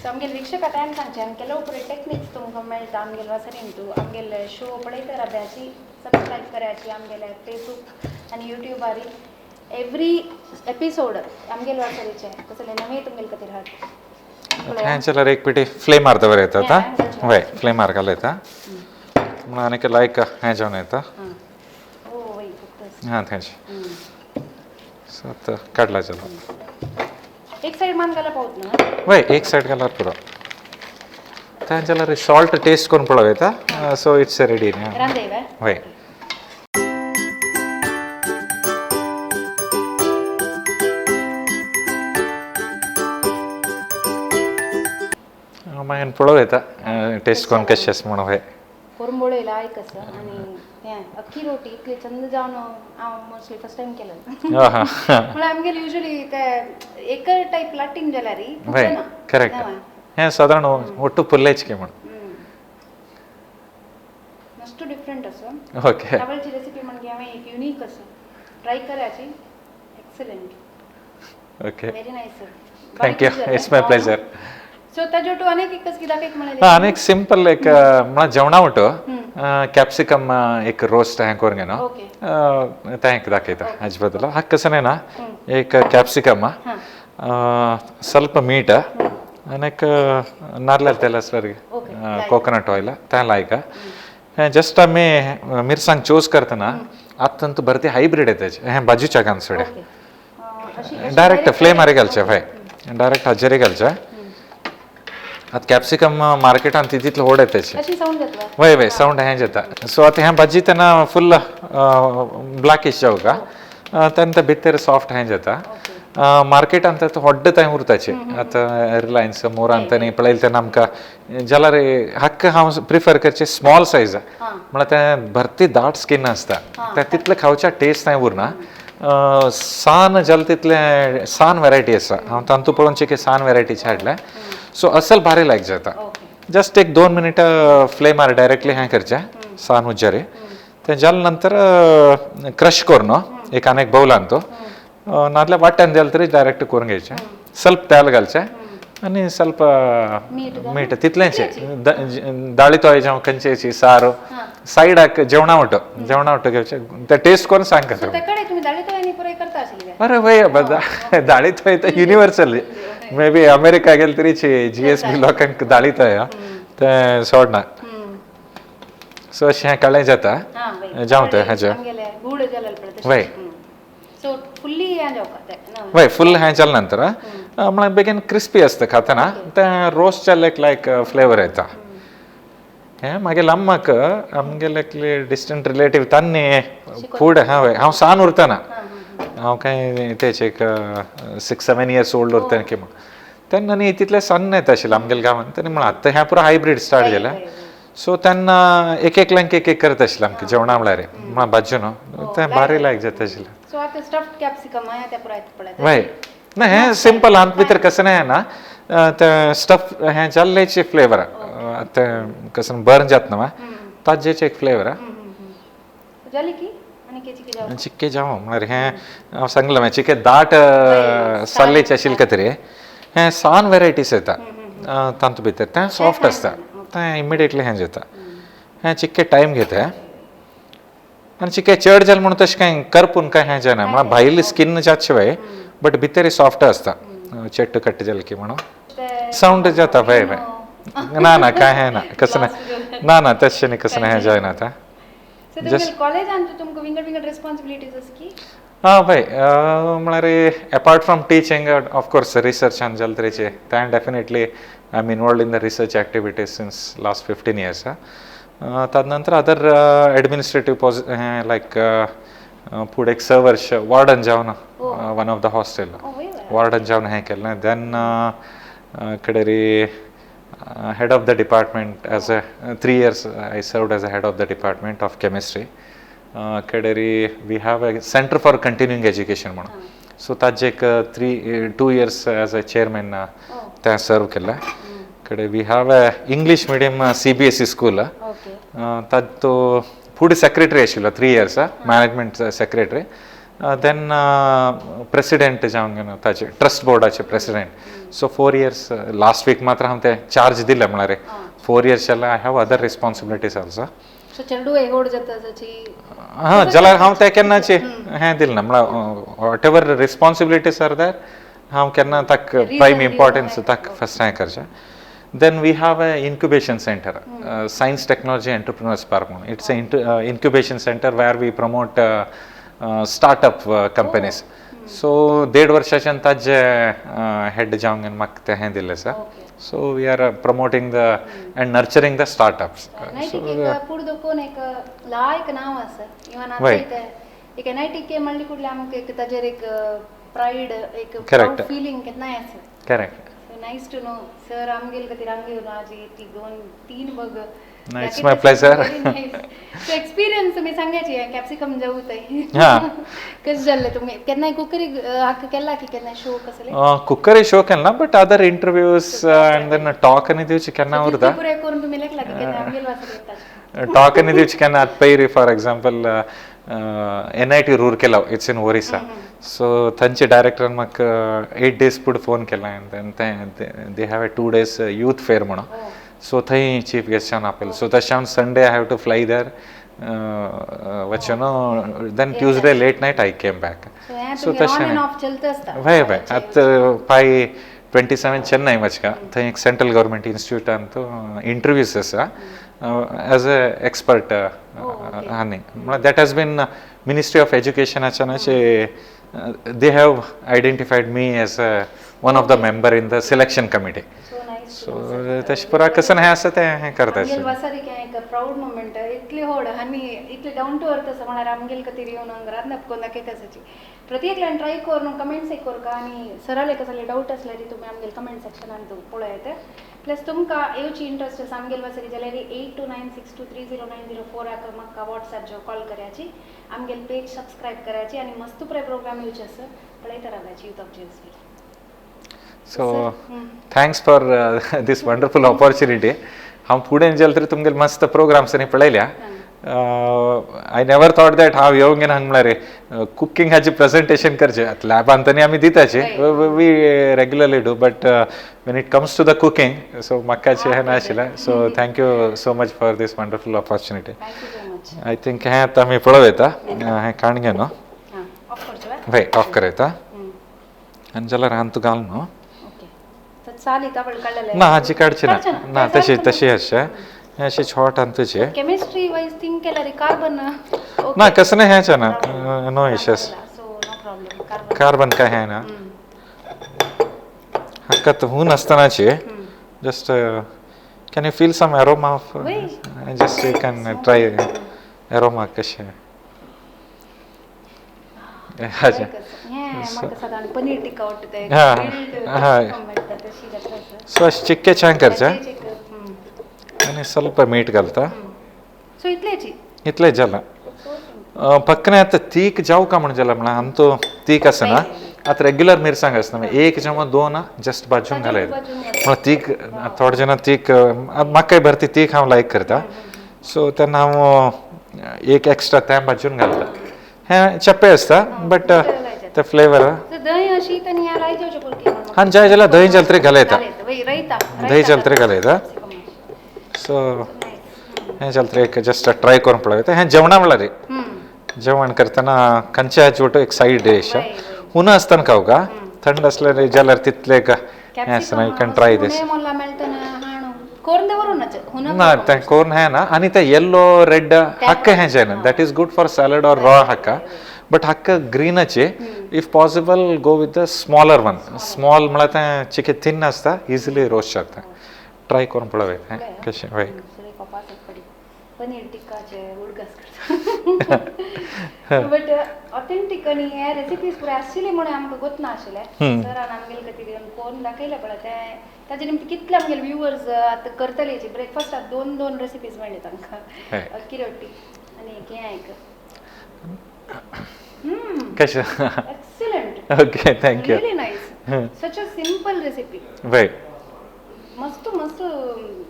सो आमगेले वीक्षक आतां सांगचें आनी ಕೆಲವು टेक्निक्स तुमकां मेळटा आमगेले वासरेन. तूं आमगेले शो पळयता राब्याची सबस्क्रायब करायची आमगेले फेसबूक आनी युट्यूबारी एवरी एपिसोड आमगेले वासरीचे कसले नवे तुमगेले खातीर हाड. हें जाल्यार एक पिटी फ्लेमार दवर येता आतां. वय फ्लेमार घालयता म्हणून आनीक लायक हें जावन येता. हां थंयचें. सो आतां काडला जाल्यार एक सायड मान घाल्यार पावत ना? वय एक सायड घाल्यार पुरो. तें जाल्यार सॉल्ट टेस्ट करून पळोवं येता. So it's ready. रांदय. वय मागीर पळोवं येता टेस्ट करून कशें आसा म्हणून. वय कोरंबोळे लायक आसा आनी हें अख्खी रोटी इतली चंद जावन हांव मोस्टली फर्स्ट टायम केलें. म्हळ्यार आमगेले युजली ते एक टायप लाटीन जाल्यार. वय करेक्ट. हें सादारण ಒಟ್ಟು पुल्लेच की म्हण. मस्त डिफरंट आसा. ओके. तावळची रेसिपी म्हणजे हांवें एक युनीक आसा ट्राय करायची. Excellent. Okay. Very nice sir. Thank you, it's my pleasure. So ताज्यो तूं आनीक एकच कित्याक एक म्हणलें? हां आनीक सिंपल एक म्हळ्यार जेवणा वटो कॅप्सिकम एक रोस्ट हें करून घेना तें एक दाखयता हाजे बदला. हाका कसं ना एक कॅप्सिकम ಸ್ವಲ್ಪ मीठ आनीक नारयल तेल आसल्यार कोकोनट ऑयल तें लायक. हें जस्ट आमी मिरसांग चूज करतना आतां भरती हायब्रीड येता हें बाजूच्या घालून सोड्या. डायरेक्ट फ्लेमार घालचें. हय डायरेक्ट हाजेर घालचें. आतां कॅप्सिकम मार्केटान तितले व्हड येता. वय वय सावंड हें जाता. सो आतां हें भाजी तेन्ना फुल ब्लॅकिश जावं का तेन्ना तें भितर सॉफ्ट हें जाता. मार्केटान आतां व्हड्ड थंय उरताचे आतां रिलायन्स मोरान तेणी पळयलें तेन्ना आमकां जाल्यार हक्क हांव प्रिफर करचें स्मॉल सायज. म्हळ्यार तें भरती दाट स्कीन आसता तें तितलें खावच्या टेस्ट थंय उरना. सान जालें तितलें सान वेरायटी आसा. हांव तांतू पळोवन की सान वेरायटीचे हाडलें. सो असल भारी लायक जाता. जस्ट एक 2 मिनटां फ्लेमार डायरेक्टली हें करचें सान उज्जरे. तें जालें नंतर क्रश करून एक आनी एक बावलान तो नाजाल्यार वाट्यान जालें तरी डायरेक्ट करून घेवचें. ಸ್ವಲ್ಪ तेल घालचें आनी ಸ್ವಲ್ಪ मीठ तितलेंच. दाळी तोय जावं खंयची सार सायडाक जेवणा वांटो, जेवणा वांटो घेवचें, तें टेस्ट करून सांगता. तुम्ही दाळी तोय पुराय करता आशिल्ले? अरे वय, दाळी तोय तर युनिवर्सल. मे बी अमेरिका गेले तरी जीएसबी लोकांक दाळी तोय तें सोडना. सो अशें हें कळ्ळें जाता जावं तें हेजें. वय वय, फुल हें जालें नंतर म्हळ्यार बेगीन क्रिस्पी आसता खातना, तें रोस्ट जाल्लें लायक फ्लेवर येता. हें मागीर अम्माक, आमगेले एकले डिस्टंट रिलेटीव तांणी फूड. हां वय, हांव सान उरतना, हांव कांय तेच एक 6-7 इयर्स ओल्ड उरतना की म्हण, तेन्ना न्ही तितलें सन्न येता आशिल्लें आमगेल्या गांवांत. तेन्ना म्हणलें आतां हें पुरो हायब्रीड स्टार्ट जालें. सो तेन्ना एक एकल्यांक एक एक करता आशिल्लें आमकां जेवणा म्हळ्यार म्हळ्यार भाजयो न्हू, तें भारी लायक जाता आशिल्लें. सो आतां स्टफ्ड कॅप्सिकम आहा तें पुराय पळयता. वय, ना हें सिंपल आंत भितर कसं हें ना, तें स्टफ हें जाल्ल्याची फ्लेवर, तें कसं बर्न जाता न्हू ताजेच एक फ्लेवर. जाली की आनी चिके जावं? चिक्के जावं म्हळ्यार हें हांव सांगलें मागीर चिके दाट साल्लेचे आशिल्ले खातीर हें सान वेरायटीज येता तातूंत भितर, तें सॉफ्ट आसता, तें इमिडिएटली हें जाता. हें चिक्के टायम घेता आनी चिके चड जालें म्हणून तशें कांय करपून कांय हें जायना, म्हळ्यार भायली स्किन जातशी वय, बट भितर सॉफ्ट आसता. चेट्ट कट्ट जालें की म्हणून सावंड जाता. वय वय, ना ना, कांय हें ना, कसं ना, ना ना, तशें न्ही, कसं हें जायना आतां. सो तुमगे कॉलेजान तुमकां विंगड विंगड रेस्पॉन्सिबिलिटीज आसा की? आं वय, म्हळ्यार apart from teaching, of course रिसर्चान जालें तरेचे तें definitely I am involved in the research activities since last 15 years. तद नंतर अदर एडमिनिस्ट्रेटीव पॉज हें लायक फुडें एक 6 वर्ष वॉर्डन जावन one of the hostel warden जावन हें केलें. देन कडेरी head of the department as a 3 years I served as a head of the department of chemistry. कडेरी we have a center for continuing education म्हणून, so ताजे एक 3-2 years as a chairman तें सर्व केलें. कडेन we have a English medium CBSE school. ताजो फुडें secretary आशिल्लो 3 years, management secretary, then president जावन ताचे ट्रस्ट बोर्डाचे president. So 4 years, last week मात्र हांव ते चार्ज दिले, म्हळ्यार 4 इयर्स जाल्यार I have other responsibilities also. So चेडू एहोड जाता जाची. हां, जाल्यार हांव ते केन्नाचे हें दिलें ना, म्हळ्यार whatever responsibilities are there, हांव केन्ना ताक प्रायम इम्पॉर्टन्स ताक फर्स्ट हें करचें. Then we have a incubation center, Science Technology Entrepreneurs Park म्हणून. It's a incubation center where we promote startup companies. So देड वर्षाच्यान ताजे हेड जावन म्हाका तें हें दिल्लें आसा. So we are promoting the and nurturing the startups. एनआयटीक एक फूड दोकोन एक लायक नांव आसा इवन आतां. एक एनआयटीके म्हणली कुडले आमकां एक ताजेर एक प्रायड, एक फिलिंग केन्नाय आसा. So nice to know sir, आमगेल खातीर आमगेल आज ती दोन तीन बग. It's my pleasure. So experience तुमी सांगायची कॅप्सिकम जाऊ थंय कशें जाल्लें? तुमी केन्नाय कुकरी हाका केला की केन्नाय शो कसले? कुकरी शो केला, but other interviews and then talk आनी दिवची केन्ना उरता. पुराय करून तुमी लेखला की केन्ना आमगेल वाचत? ಟಾಕ್ ಅನಿ ದಿವ್ಚಿ ಕೆನ್ನ ಅತ್ ಪೈರಿ, for example, NIT Rourkela, it's in Orissa. So थंयचे डायरेक्टरान म्हाका 8 डेज फुडें फोन केला. They have a 2 days youth fair म्हणून, सो थंय चीफ गेस्टान आपयलें. सो तशें हांव Sunday I have to fly there वचून, then Tuesday late night I came back. So तशें ऑफ चलता आसता. वय वय, आतां पाय 27 चेन्नय वचका, थंय एक सेंट्रल गव्हर्मेंट इन्स्टिट्यूटान इंटरव्यूज आसा एज अ एक्सपर्ट. आनी म्हळ्यार that has been Ministry of एज्युकेशनाच्यान अशें they have identified me as a one of the member in the selection committee. So nice. So तशें पुरा कसं हें आसा तें हें करता. आमगेल वासारीक हें एक प्राऊड मोमेंट. इतली होड आनी इतली डावन टू अर्थ आसा, म्हळ्यार आमगेल खातीर येवन हांगा रांदप करून दाखयता आसाची. प्रत्येकल्यान ट्राय करून कमेंट्स एक करका आनी सराले कसले डावट आसल्यार तुमी आमगेल कमेंट सेक्शनान पळयत. प्लस तुमकां येवची इंट्रस्ट आसा आमगेल वासरी जाल्यार 8296230904 म्हाका वॉट्सॅप जो कॉल करायची, आमगेल पेज सबस्क्रायब करायची आनी मस्त पुराय प्रोग्राम येवचे आसा पळयता रावाची youth of GSB. So thanks for this wonderful opportunity. हांव फुडें गेल तरी तुमगेले मस्त प्रोग्राम्स आनी पळयल्या. I never thought that हांव येवंक घेवन हांग म्हळ्यार कुकींग हाची प्रेजेंटेशन करचें. आतां लॅबान तरी आमी दिताचे, we regularly do, but when it comes to the cooking, so म्हाकाचे हें नाशिल्लें. So thank you so much for this wonderful opportunity. Thank you so much. I think हें आतां आमी पळोवं हें काण घेवन. हां, ऑफ करचो. वय, ऑफ करयता आनी जाल्यार हांतू घाल न्हू. ओके, तर चाल येता पण काडलेले. ना, हाजी काडची ना. काडचे ना. ना, तशी तशी अशें हें अशें शॉर्ट हांतूचे. केमिस्ट्री वायज थिंक केल्यार कार्बन. ना, कसं नाही ह्याच्या ना, no issues. So no problem carbon. Carbon काय आहे ना, हक्कात हून असतानाचे just can you feel some aroma of, just you can try aroma कशें. अच्छा. हें म्हाका सादारण पनीर टिक्का आवडटा ते हा, grilled हा. capsicum मेळटा तशी जाता. सो अशें चिक्के छान करचें आनी ಸ್ವಲ್ಪ मीठ घालता. सो इतलेची. इतलें जालां. पक्कने आतां तीख जावं का म्हण जालां म्हळ्यार आमचो तीख आसना आतां रेग्युलर मिरसांग आसना, एक जेव्हा दोन जस्ट भाजून घालयता. म्हळ्यार तीख थोडे जाणां तीख, म्हाकाय बरें ती तीख हांव लायक करता. सो तेन्ना हांव एक एक्स्ट्रा तें भाजून घालता. हें चेपें आसता बट ते फ्लेवर. दही अशी तर ह्या लाय जावचें पुरकी. आनी जाय जाल्यार दही जाल्यार तरी घालयता. रयता. दही जाल्यार तरी घालयता. सो हें जाल्यार तरी एक जस्ट ट्राय करून पळयता. हें जेवणा म्हळ्यार जेवण करतना खंयच्या हाचे एक सायड डीश. हुना आसतना खावका, थंड असल्यार जाल्यार तितलें हें आसना. You can try दीस. ना, तें कोर्न हें ना आनी तें येल्लो रेड हक्क हें जायना. That is good for salad or raw hakka, but हक्क ग्रीनाचे if possible go with the smaller one. Small म्हळ्यार तें चिके थिन आसता, इजिली रोस्ट जाता. ट्राय करून पळोवया कशें. वय, पनीर टिक्काचे उडगास करता बट ऑथेंटीक आनी हे रेसिपीज पुराय आशिल्ली म्हणून आमकां गोत ना आशिल्लें. सरान आमगेले खातीर येवन कोन्न दाखयलें पळय तें ताजे निमतान कितले आमगेले व्युवर्स आतां करतले ब्रेकफास्टाक दोन दोन रेसिपीज मेळ्ळे तांकां, अक्की रोटी आनी एक हें एक. कशें? Excellent. Okay, thank you. Really nice, such a simple recipe. वय. मस्त मस्त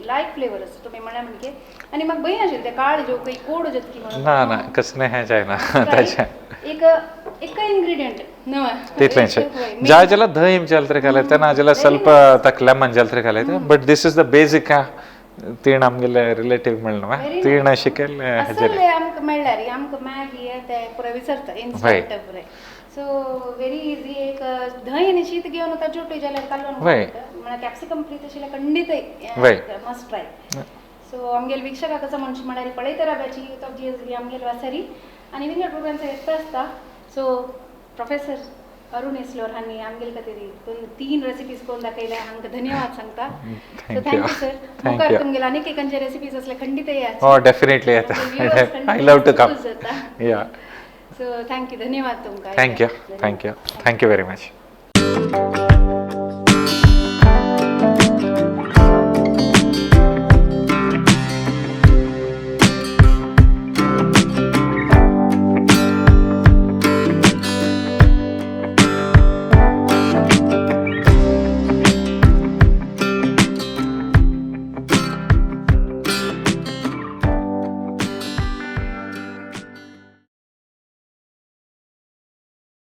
लायक फ्लेवर आसा तुमी म्हळ्यार म्हणजे आनी म्हाका भंय आशिल्लें तें काळ जो काही कोड जातकी म्हणून. ना ना, कसलें हें जायना ताचें. एक एक इंग्रेडियंट न्हय. तितलेंच जाय जाल्यार दही जाल्यार तरी घालयता, ना जाल्यार ಸ್ವಲ್ಪ तक लेमन जाल्यार तरी घालयता, but this is the basic. तीण आमगेले रिलेटीव मेळ्ळें तीण शिकयल्लें हाजेर. असले आमकां मेळ्ळ्यार आमकां मॅगी ते पुराय विसरता इन्स्टंट पुराय. So very easy. एक धंय आनी शीत घेवन ताजे उटय जाल्यार कालवण म्हळ्यार कॅप्सिकम फ्री तशें खंडीतय मस्ट ट्राय. सो आमगेले वीक्षकाक कसो म्हणचे म्हळ्यार पळयता राब्याची युथ ऑफ जीएसबी आमगेले वासारी आनी विंगड प्रोग्राम्स येता आसता. सो प्रोफेसर अरुण इस्लोर हांणी आमगेले खातीर तीन रेसिपीज करून दाखयल्या, हांकां धन्यवाद सांगता. So thank you sir. मुखार तुमगेले आनीक एकांचे रेसिपीज असले खंडीतय. हो, डेफिनेटली येता. I love to come. Yeah. So thank you, धन्यवाद तुमकां. Thank you, thank you, thank you very much.